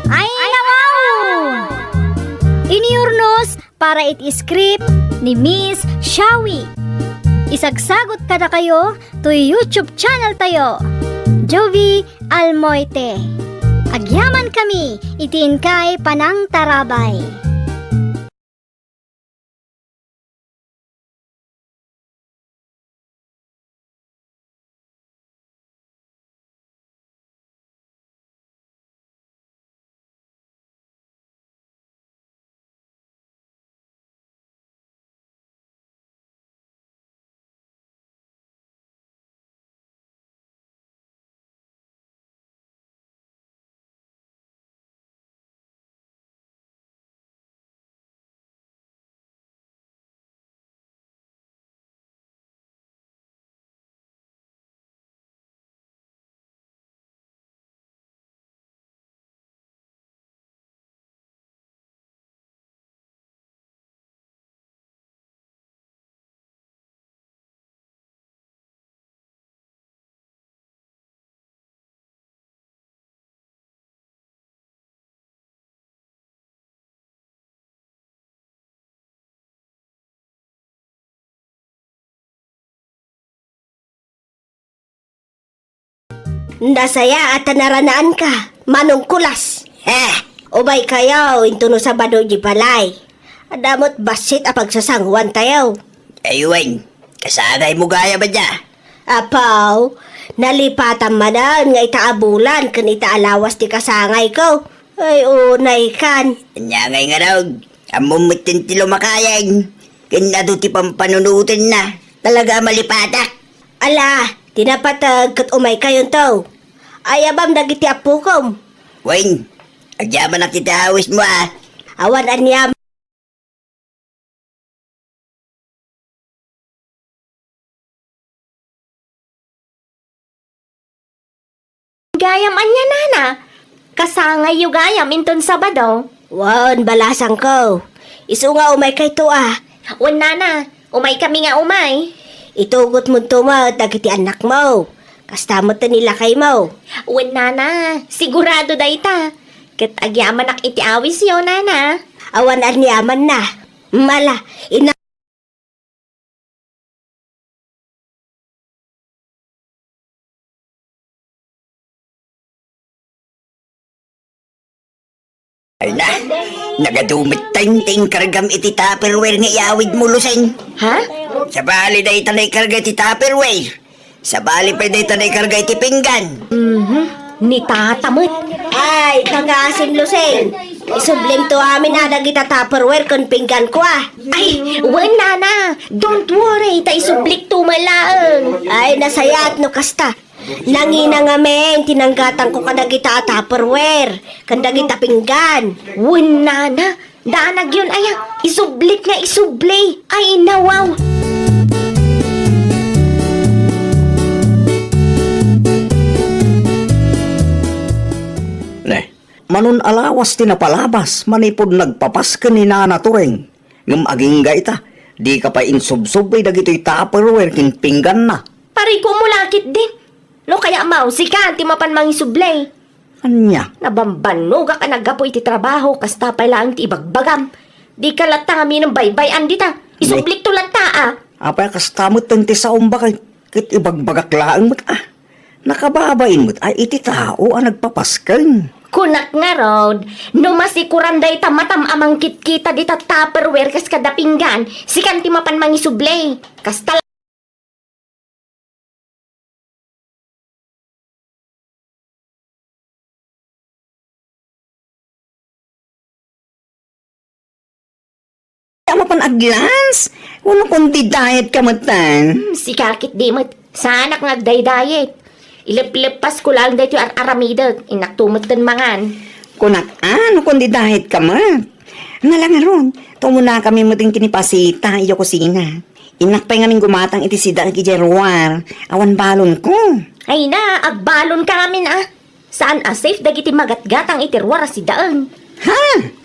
Ay, nawaw! Iniurnos para iti script ni Miss Shawi. Isagsagot kadakayo toy YouTube channel tayo, Jovi Almoite. Agyaman kami iti inkay panangtarabay. Nasayaat a naranaanka, Manong Kulas. Heh! Umaykayo intono Sabado iti balay. Adda met bassit a pagsasanguantayo. Ay wen, kasangaymo gayam aya? Apaw, nalipatam manen nga ita a bulan ken ita a lawas ti kasangayko. Ay, unaykan. Ania ngay ngarud? Ammom metten ti lumakayen ken adu ti pampanunotenna. Talaga a malipatak. Ala, ti napateg ket umaykayonto. Ayabam dagiti appokom. Wen, agyamanak iti awismo a. Awan aniam. Gayam ania, nana? Kasangayyo gayam inton Sabado? Wen, balasangko. Isu nga umaykayto a. Wen, nana. Umaykami nga umay. Itugotmonto met dagiti annakmo. Kasta met ni lakaymo. Wen, nana. Sigurado dayta. Ket agyamanak iti awisyo, nana. Awan aniamanna. Mala, ina- Ay na, nagadu metten ti inkargam iti Tupperware nga iyawidmo, Lusing. Ha? Sabali dayta naikarga iti Tupperware. Sabali pay dayta naikarga iti pinggan. Mhm. Ni tata met. Ay, kakasim, Lusing. Isublimto amin a dagita Tupperware ken pingganko a. Ay, wen, nana. Don't worry, ta isublikto met laeng. Ay, nasayaat no kasta. Nangina ngamin ti nanggatangko kadagita a Tupperware ken dagita pinggan. Wen, nana. Daanagyon aya, isublik nga isubli. Ay, nawaw. Ne, manon a lawas ti napalabas manipud nagpapasken ni Nana Turing. Ngem agingga ita, dika pay insubsubli dagitoy Tupperware ken pingganna. Parikumo la ketdin. No kayatmo, sika ti mapan mangisubli. Ania? Nabambannogak a naggapu iti trabaho, kasta pay laeng ti ibagbagam. Dika latta ngamin baybay-an dita. Isublikto latta a. Apay a kasta metten ti saom, baket? Ket ibagbagak laeng met a. Nakababain met a iti tao a nagpapasken. Kunak ngarud, no masikoran dayta matam a mangkitkita dita Tupperware kas kada pinggan, sikan ti mapan mangisubli. Kasta Ti mapan aglans? Wenno kundi diet ka metten? Hmm, sika ketdi met. Saanak nga agdaydayet. Ilepleppasko laeng daytoy ar-aramidek. Innakto metten mangan. Kunak, a, no kundi diet ka met. Ala ngarud, ta umunakami metten ken ni Pasita idiay kusina. Innak pay ngamin gumatang iti sidaek idiay ruar. Awan balonko. Ay na, agbalonka ngamin a. Saan a safe dagiti magatgatang iti ruar a sidaen. Ha?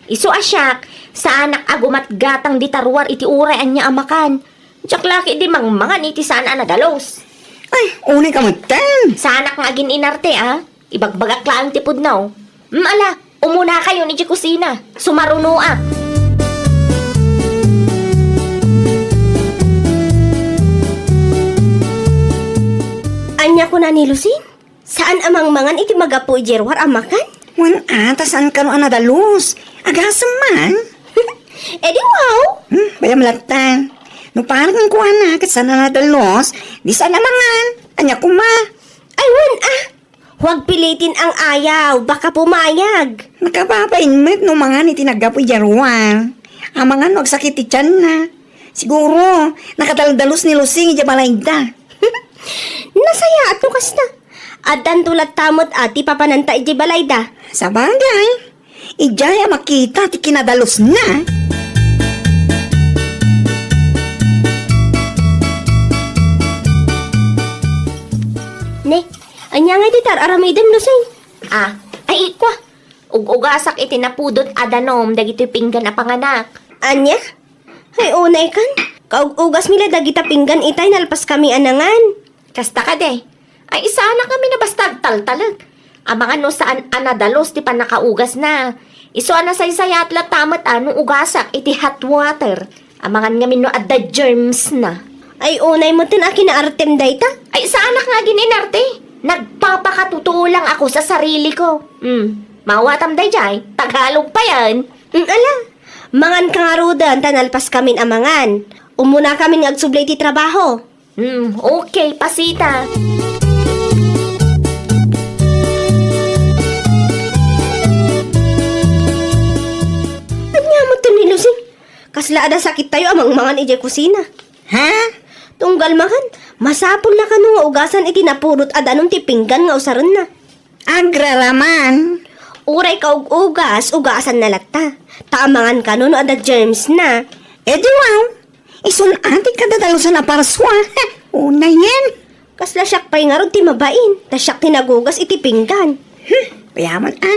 Isu a siak, saanak a gumatgatang dita ruar iti uray ania a makan. Diak la ketdi mangmangan iti saan a nadalus. Ay, unay ka metten. Saanak nga agin-inarte a. Ibagbagak laeng ti pudno. Mm, ala, umunakayon idiay kusina. Sumarunoak. Ania kuna ni Lucing? Saan a mangmangan iti magapu idiay ruar a makan? Wen a, ta saan kano a nadalus. Agasem man. E di wow! Hmm, bayam latta. No parang kuana, ket saan a nadalus, di saan a mangan. Ania koma? Ay, wen a! Huwag pilitin ang ayaw, baka pumayag. Nakababain met no mangan iti naggapu idiay ruar. Amangan no agsakit ti tianna. Siguro, nakadaldalus ni Lucing idiay balayda. Nasayaat no kasta. Addanto latta met a ti papananta idiay balayda. Sabagay, idiay a makita ti kinadalusna. Ne, ania ngay ti ar-aramidem, Lucing? Ah, ay, ikwa. Ug-ugasak iti napudot a danum dagitoy pinggan a panganak. Ania? Ay, unay kan. Kaug-ugasmi la dagita pinggan itay nalpaskami a nangan. Kasta kadi. Ay, saanak ngamin a basta agtaltalek. Amangan no saan a nadalus ti pannakaugasna. Isu a nasaysayaat latta met a no ugasak iti hot water. Amangan ngamin no adda germsna. Ay, unay metten a kinaartem dayta. Ay, saanak nga agin-inarte. Nagpapakatotoo lang ako sa sariliko. Hmm, mawatam daydiay, Tagalog payen. Hmm, ala, mangan ka ngaruden ta nalpaskamin a mangan. Umunakamin nga agsubli iti trabaho. Hmm, okay, Pasita. Ania metten ni Lucing? Kasla adda sakittayo a mangmangan idiay kusina. Ha? Tunggal mangan, masapulna kano nga ugasan iti napudot a danum ti pinggan nga usarenna. Agraraman. Uray kaug-ugas, ugasanna latta. Ta amangan kano no adda germsna. E di wow. Isun a ti kadadalusan a parsua. Unayen. Kasla siak pay ngarud ti mabain, ta siak ti nagugas iti pinggan. Hmm, kuyaman a.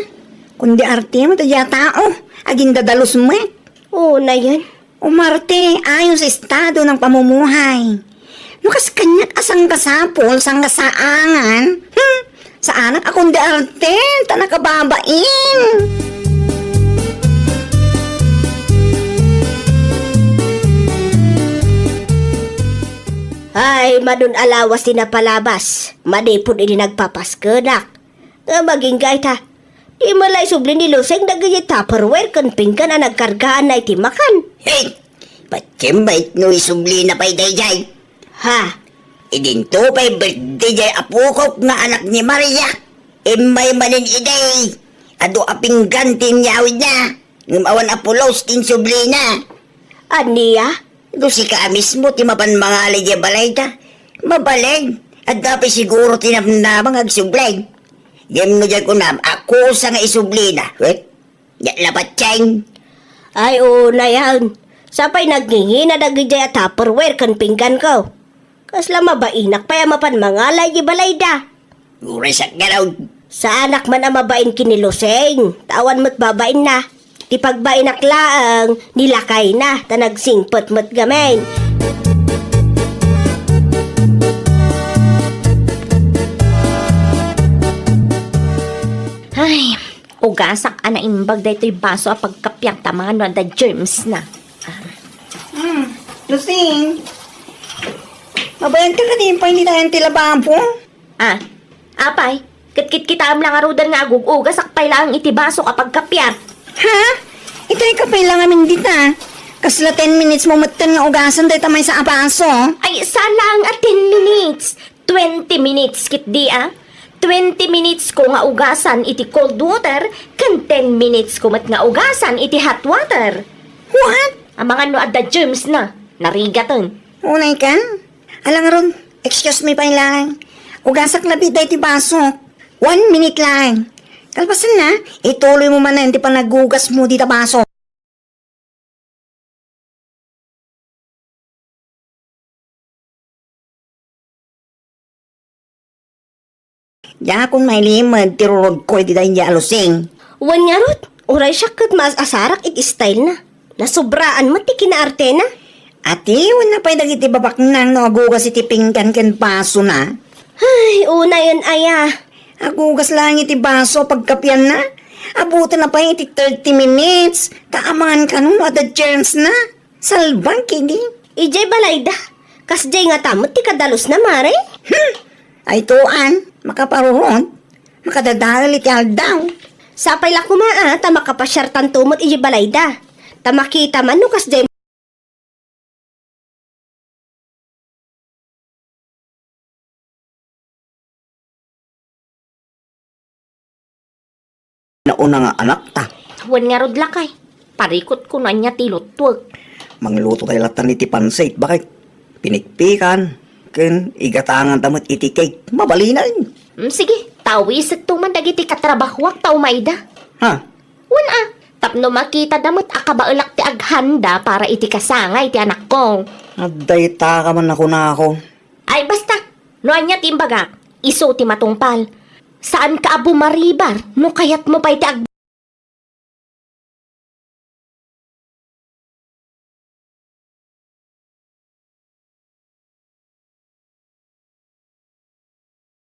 Kundi artemo ti dia tao, agindadalus met. Unayen. Umarte ayon sa estado ng pamumuhay. No kas kaniak a sangkasapul, sangkasaangan, hmm, saanak a kundi arte, ta nakababain. Ay, madun a lawas ti napalabas, manipud idi nagpapaskenak. Nga magingga ita, di met la isubli ni Lucing dagiti Tupperware ken pinggan a nagkargaanna iti makan. Hey! Patiem met no isublina pay daydiay. Ha? Idinto pay birthday diay apokok nga anak ni Maria. Immay manen idi, adu a pinggan ti inyawidna, ngem awan a pulos ti insublina. Ania? No sika a mismo ti mapan mangala idiay balayda, mabalin, adda pay siguro ti namnama nga agsubli. Ngem no diay kunam, akusa nga isublina, wet? Diak la patien. Ay, unayen. Sapay nagngingina dagidiay a Tupperware ken pingganko. Kasla mabainak pay a mapan mangala idiay balayda. Uray sakngarud. Saanak man a mabain ken ni Lucing, ta awan met babainna. Ti pagbainak laeng, ni lakayna, ta nagsingpet met gamin. Ay, ugasak a naimbag daytoy baso a pagkapiak ta mano adda germsna. Hmm, Lucing. Mabayan ka kadi pay ni dayan ti lababo? Ah, apay, ket kitkitaem la ngaruden nga agug-ugasak pay laeng iti basok a pagkapiak. Ha? Itay ka pay la ngamin dita. Kasla ten minutes mo metten nga ugasan dayta maysa a baso. Ay, saan laeng a ten minutes. Twenty minutes ketdi a. Twenty minutes ko nga ugasan iti cold water, ken ten minutes ko met nga ugasan iti hot water. What? Amangan no adda germsna. Narigaten. Unay kan? Ala ngarud, Excuse me pay lang. Ugasak labi daytoy baso. One minute lang. Kalpasanna, ituloy mo manen ti panaghugas mo dita baso. Diakon mailimed ti rurugko iti daydi a Lusing. Wen ngarud, uray siak ket maas-asarak iti style na. Nasobraan met ti kinaartena. Atienna pay dagiti babaknang no aghugas iti pinggan ken basona. Ay, unayen aya. Aghugas laeng iti baso pagkapianna. Abutenna pay iti thirty minutes. Ta amangan kano no adda germs na. Salbang kidi. Idiay balayda. Kasdiay ngata met ti kadalosna, mare? Hmm. Ay, tuan, makaparurot. Makadadael iti aldaw. Sapay la koma, a, ta makapasiartanto met idiay balayda. Ta makita man no kasdiay nauna nga anakta. Wen ngarud lakay, parikutko no ania ti iluttuek. Mangluto tayo latta iti pansit, bakit? Pinikpikan, ken igatanganta met iti cake. Mabalinen. Mm, sige, tawisekto man dagiti katrabahoak ta umayda. Ha? Wen a, tapno makitada met a kabaelak ti aghanda para iti kasangay ti anakko. Adda ita ka man a kunako. Ay, basta! No ania ti imbagak, isu ti matungpal. Saanka a bumaribar no kayatmo pay ti ag-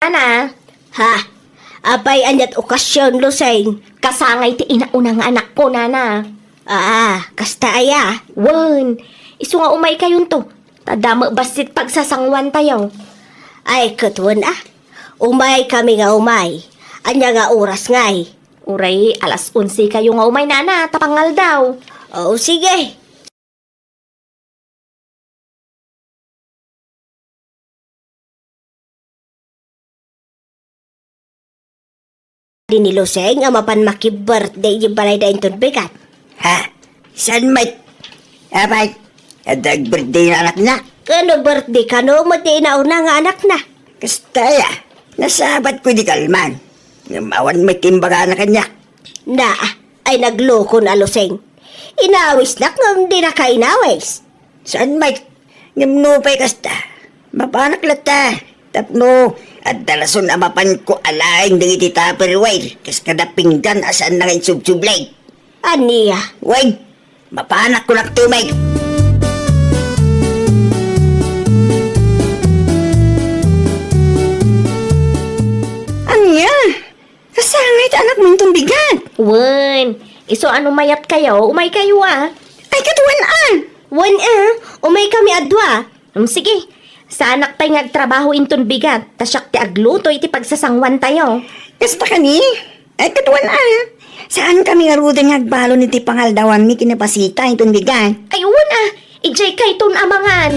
Ana? Ha? Apay ania't okasion, Lusing? Kasangay ti inauna nga anakko, nana. Aa, kasta aya? Wen, isu nga umaykayonto. Ta adda met bassit pagsasangwantayo. Ay, ket wen a. Umaykami nga umay. Ania nga oras ngay? Uray alas onse kayo nga umay, nana, ta pangaldaw. O, sige. Di ni Lusing a mapan maki-birthday iti balayda inton bigat. Ha? Saan met? Apay, adda birthday nga anakna? Ken no birthday kano met ti inauna nga anakna? Kasta aya, nasabatko idi kalman. Ngem awan met ti imbagana kaniak. Na, ay naglukon a Lusing. Inawisnak ngem dinaka inawis. Saan met? Ngem nupay kasta, mapanak latta. Tapno adda rason a mapanko alaen dagiti Tupperware kas kada pinggan a saanna nga insubsubli. Ania? Wen, mapanak kunakto met. Ania? Kasangay ti anakmo inton bigat? Wen, isu a no mayatkayo, umaykayo a. Ay, ket wen a. Wen a, umaykami a dua. Mm, sige. Saanak pay nga agtrabaho inton bigat, ta siak ti agluto iti pagsasangwantayo. Kasta kani? Ay, ket wen a. Saankami ngaruden nga agbalon iti pangaldawanmi ken ni Pasita inton bigat? Ay, wen a. Idiay kayton a mangan.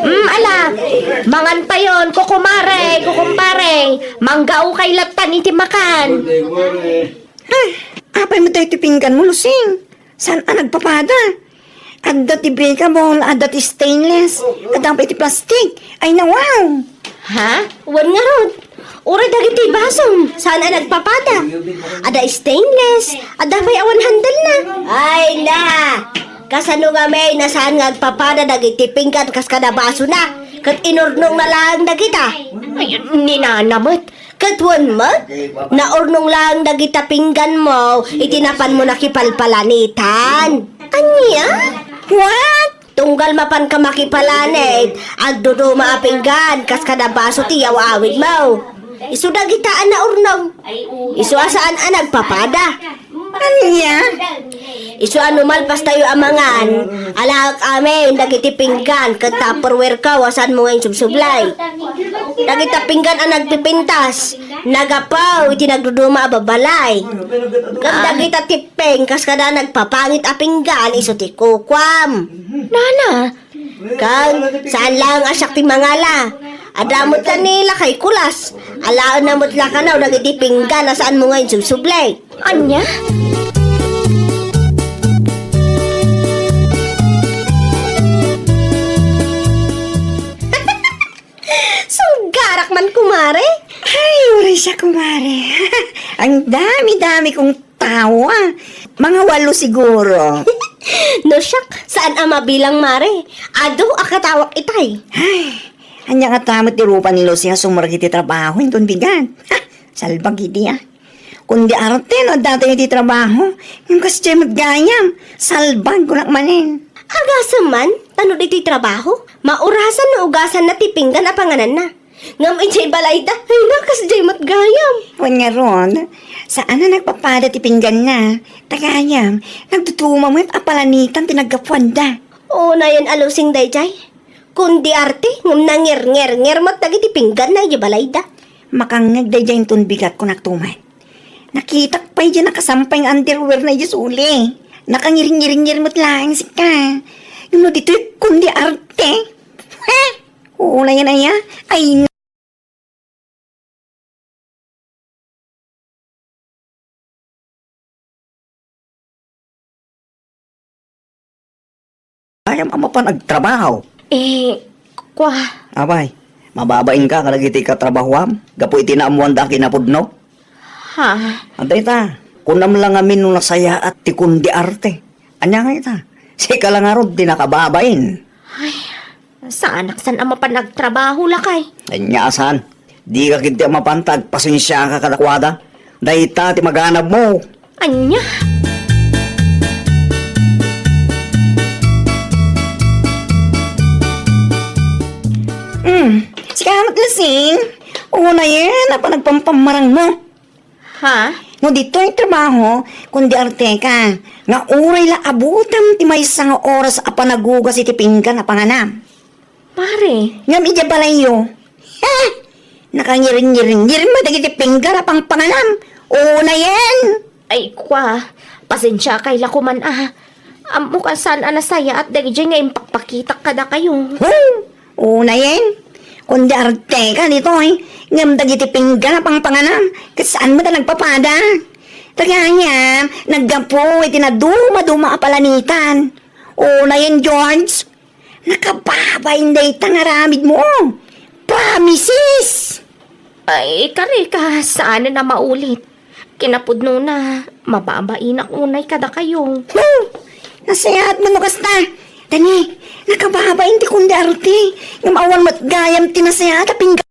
Mm, ala. Mangan tayon, kukumare, kukumpare. Manggaokay lattan iti makan. Ay, apay met daytoy pingganmo, Lusing? Saan a nagpapada? Adda ti breakable, adda ti stainless, adda pay ti plastic. Ay, na, wow! Ha? Wen ngarud. Uray dagiti basom, saan a nagpapada. Adda stainless, adda pay awan handle na. Ay, na! Kasano ngamin a saan nga agpapada dagiti pinggan kas kada basona? Ket inurnongna laeng dagita. Ay, ni nana met. Ket wen met, naurnong laeng dagita pingganmo iti napanmo nakipalpalanitan. Ania? What? Tunggal mapanka makipalanit, agduduma a pinggan kas kada baso ti yaw-awidmo. Isu dagita a naurnong. Isu a saan a nagpapada. Ania? Isu a no malpastayo a mangan, alaek amin dagiti pinggan ket Tupperware-ko a saanmo nga insubsublay. Dagita pinggan a nagpipintas, nagapu iti nagduduma a babalay. Ngem dagita tipping kas kada nagpapangit a pinggan, isu ti kukuam. Nana, Ken, saan laeng a siak ti mangala. Adda met la ni Lakay Kulas. Alaenna met la kano dagiti pinggan a saanmo nga insubsublay. Ania? Pan, kumare? Ay, uray siya, kumare. Ang dami-dami kong tao, ah. Mga walo siguro. No, siak, saan a mabilang, mare. Adu a katawak itay. Ay, ania nga tamot ti rupa ni Lucia sumrek iti trabaho, inton bigat. Ha, salbag idi, ah. Kundi arte no adda tayo iti trabaho, ngem kasdiay met gayam, salbag kunak manen. Agasem man, tano ditoy trabaho, maurasan no ugasanna ti pinggan a pangananna. Ngem idiay balayda, ay na, kasdiay met gayam. Wen ngarud, saan a nagpapada ti pingganna. Ta gayam, nagduduma met a palanitan ti naggapuanda. Unayen a Lucia daydiay. Kundi arte, ngem nangirngirngir met dagiti pingganna idiay balayda. Makangngeg daydiay inton bigat kunak tumet. Nakitak pay diay nakasampay nga underwear na idiay suli. Nakangirngirngir met laeng sika. Ngem no ditoy kundi arte. Ha? Unayen aya? Ay, Gayam a mapan agtrabaho. Eh, kwa. Apay, mababain ka kadagiti katrabahoam gapu iti naammoanda a kinapudno? Ha? Adda ita, kunam la ngamin no nasayaat ti kundi arte. Ania nga ita? Sika la ngarud ti nakababain. Ay, saanak san a mapan agtrabaho, lakay. Ania a saan? Dika ketdi a mapan ta agpasensiaka kadakuada. Dayta ti maganabmo. Ania? Hmm, sika met, Lucing. Unayen a panagpampamarangmo. Ha? No ditoy trabaho, kundi arteka, nga uray la abutem ti maysa nga oras a panagugas iti pinggan a panganam. Pare. Ngem idiay balayyo, ha? Nakangiringiringir met dagiti pinggan a pangpanganam. Unayen. Ay, kwa, pasensiakay la koman a. Ammok a saan a nasayaat dagiti nga impakpakitak kadakayo. Hmm, unayen, kundi arteka ditoy, ngem dagiti pinggan a pangpanganam, ket saan met a nagpapada. Tagayam, naggapu iti nadumaduma a palanitan. Unayen, George, nakababain dayta nga aramidmo. Promises! Ay, karika, saan a maulit. Kinapudnona, mababainak unay kadakayo. Hmm! Nasayaat man no kasta. Tani, nakababain ti kundi arte. Ngem awan met gayam ti nasayaat a pinggan.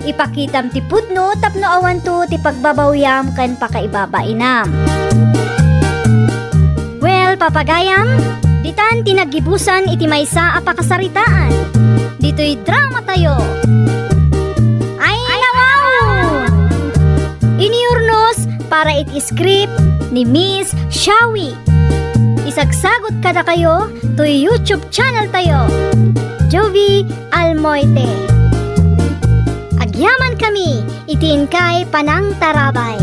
Ipakitam ti pudno tapno awanto ti pagbabawiam ken pakaibabainam. Well, papagayam, ditan ti naggibusan iti maysa a pakasaritaan. Ditoy drama tayo. Ay, nawaw! Iniurnos para iti script ni Miss Shawi. Isagsagut kadakayo toy YouTube channel tayo, Jovie Almoite. Agyaman kami iti inkay panangtarabay.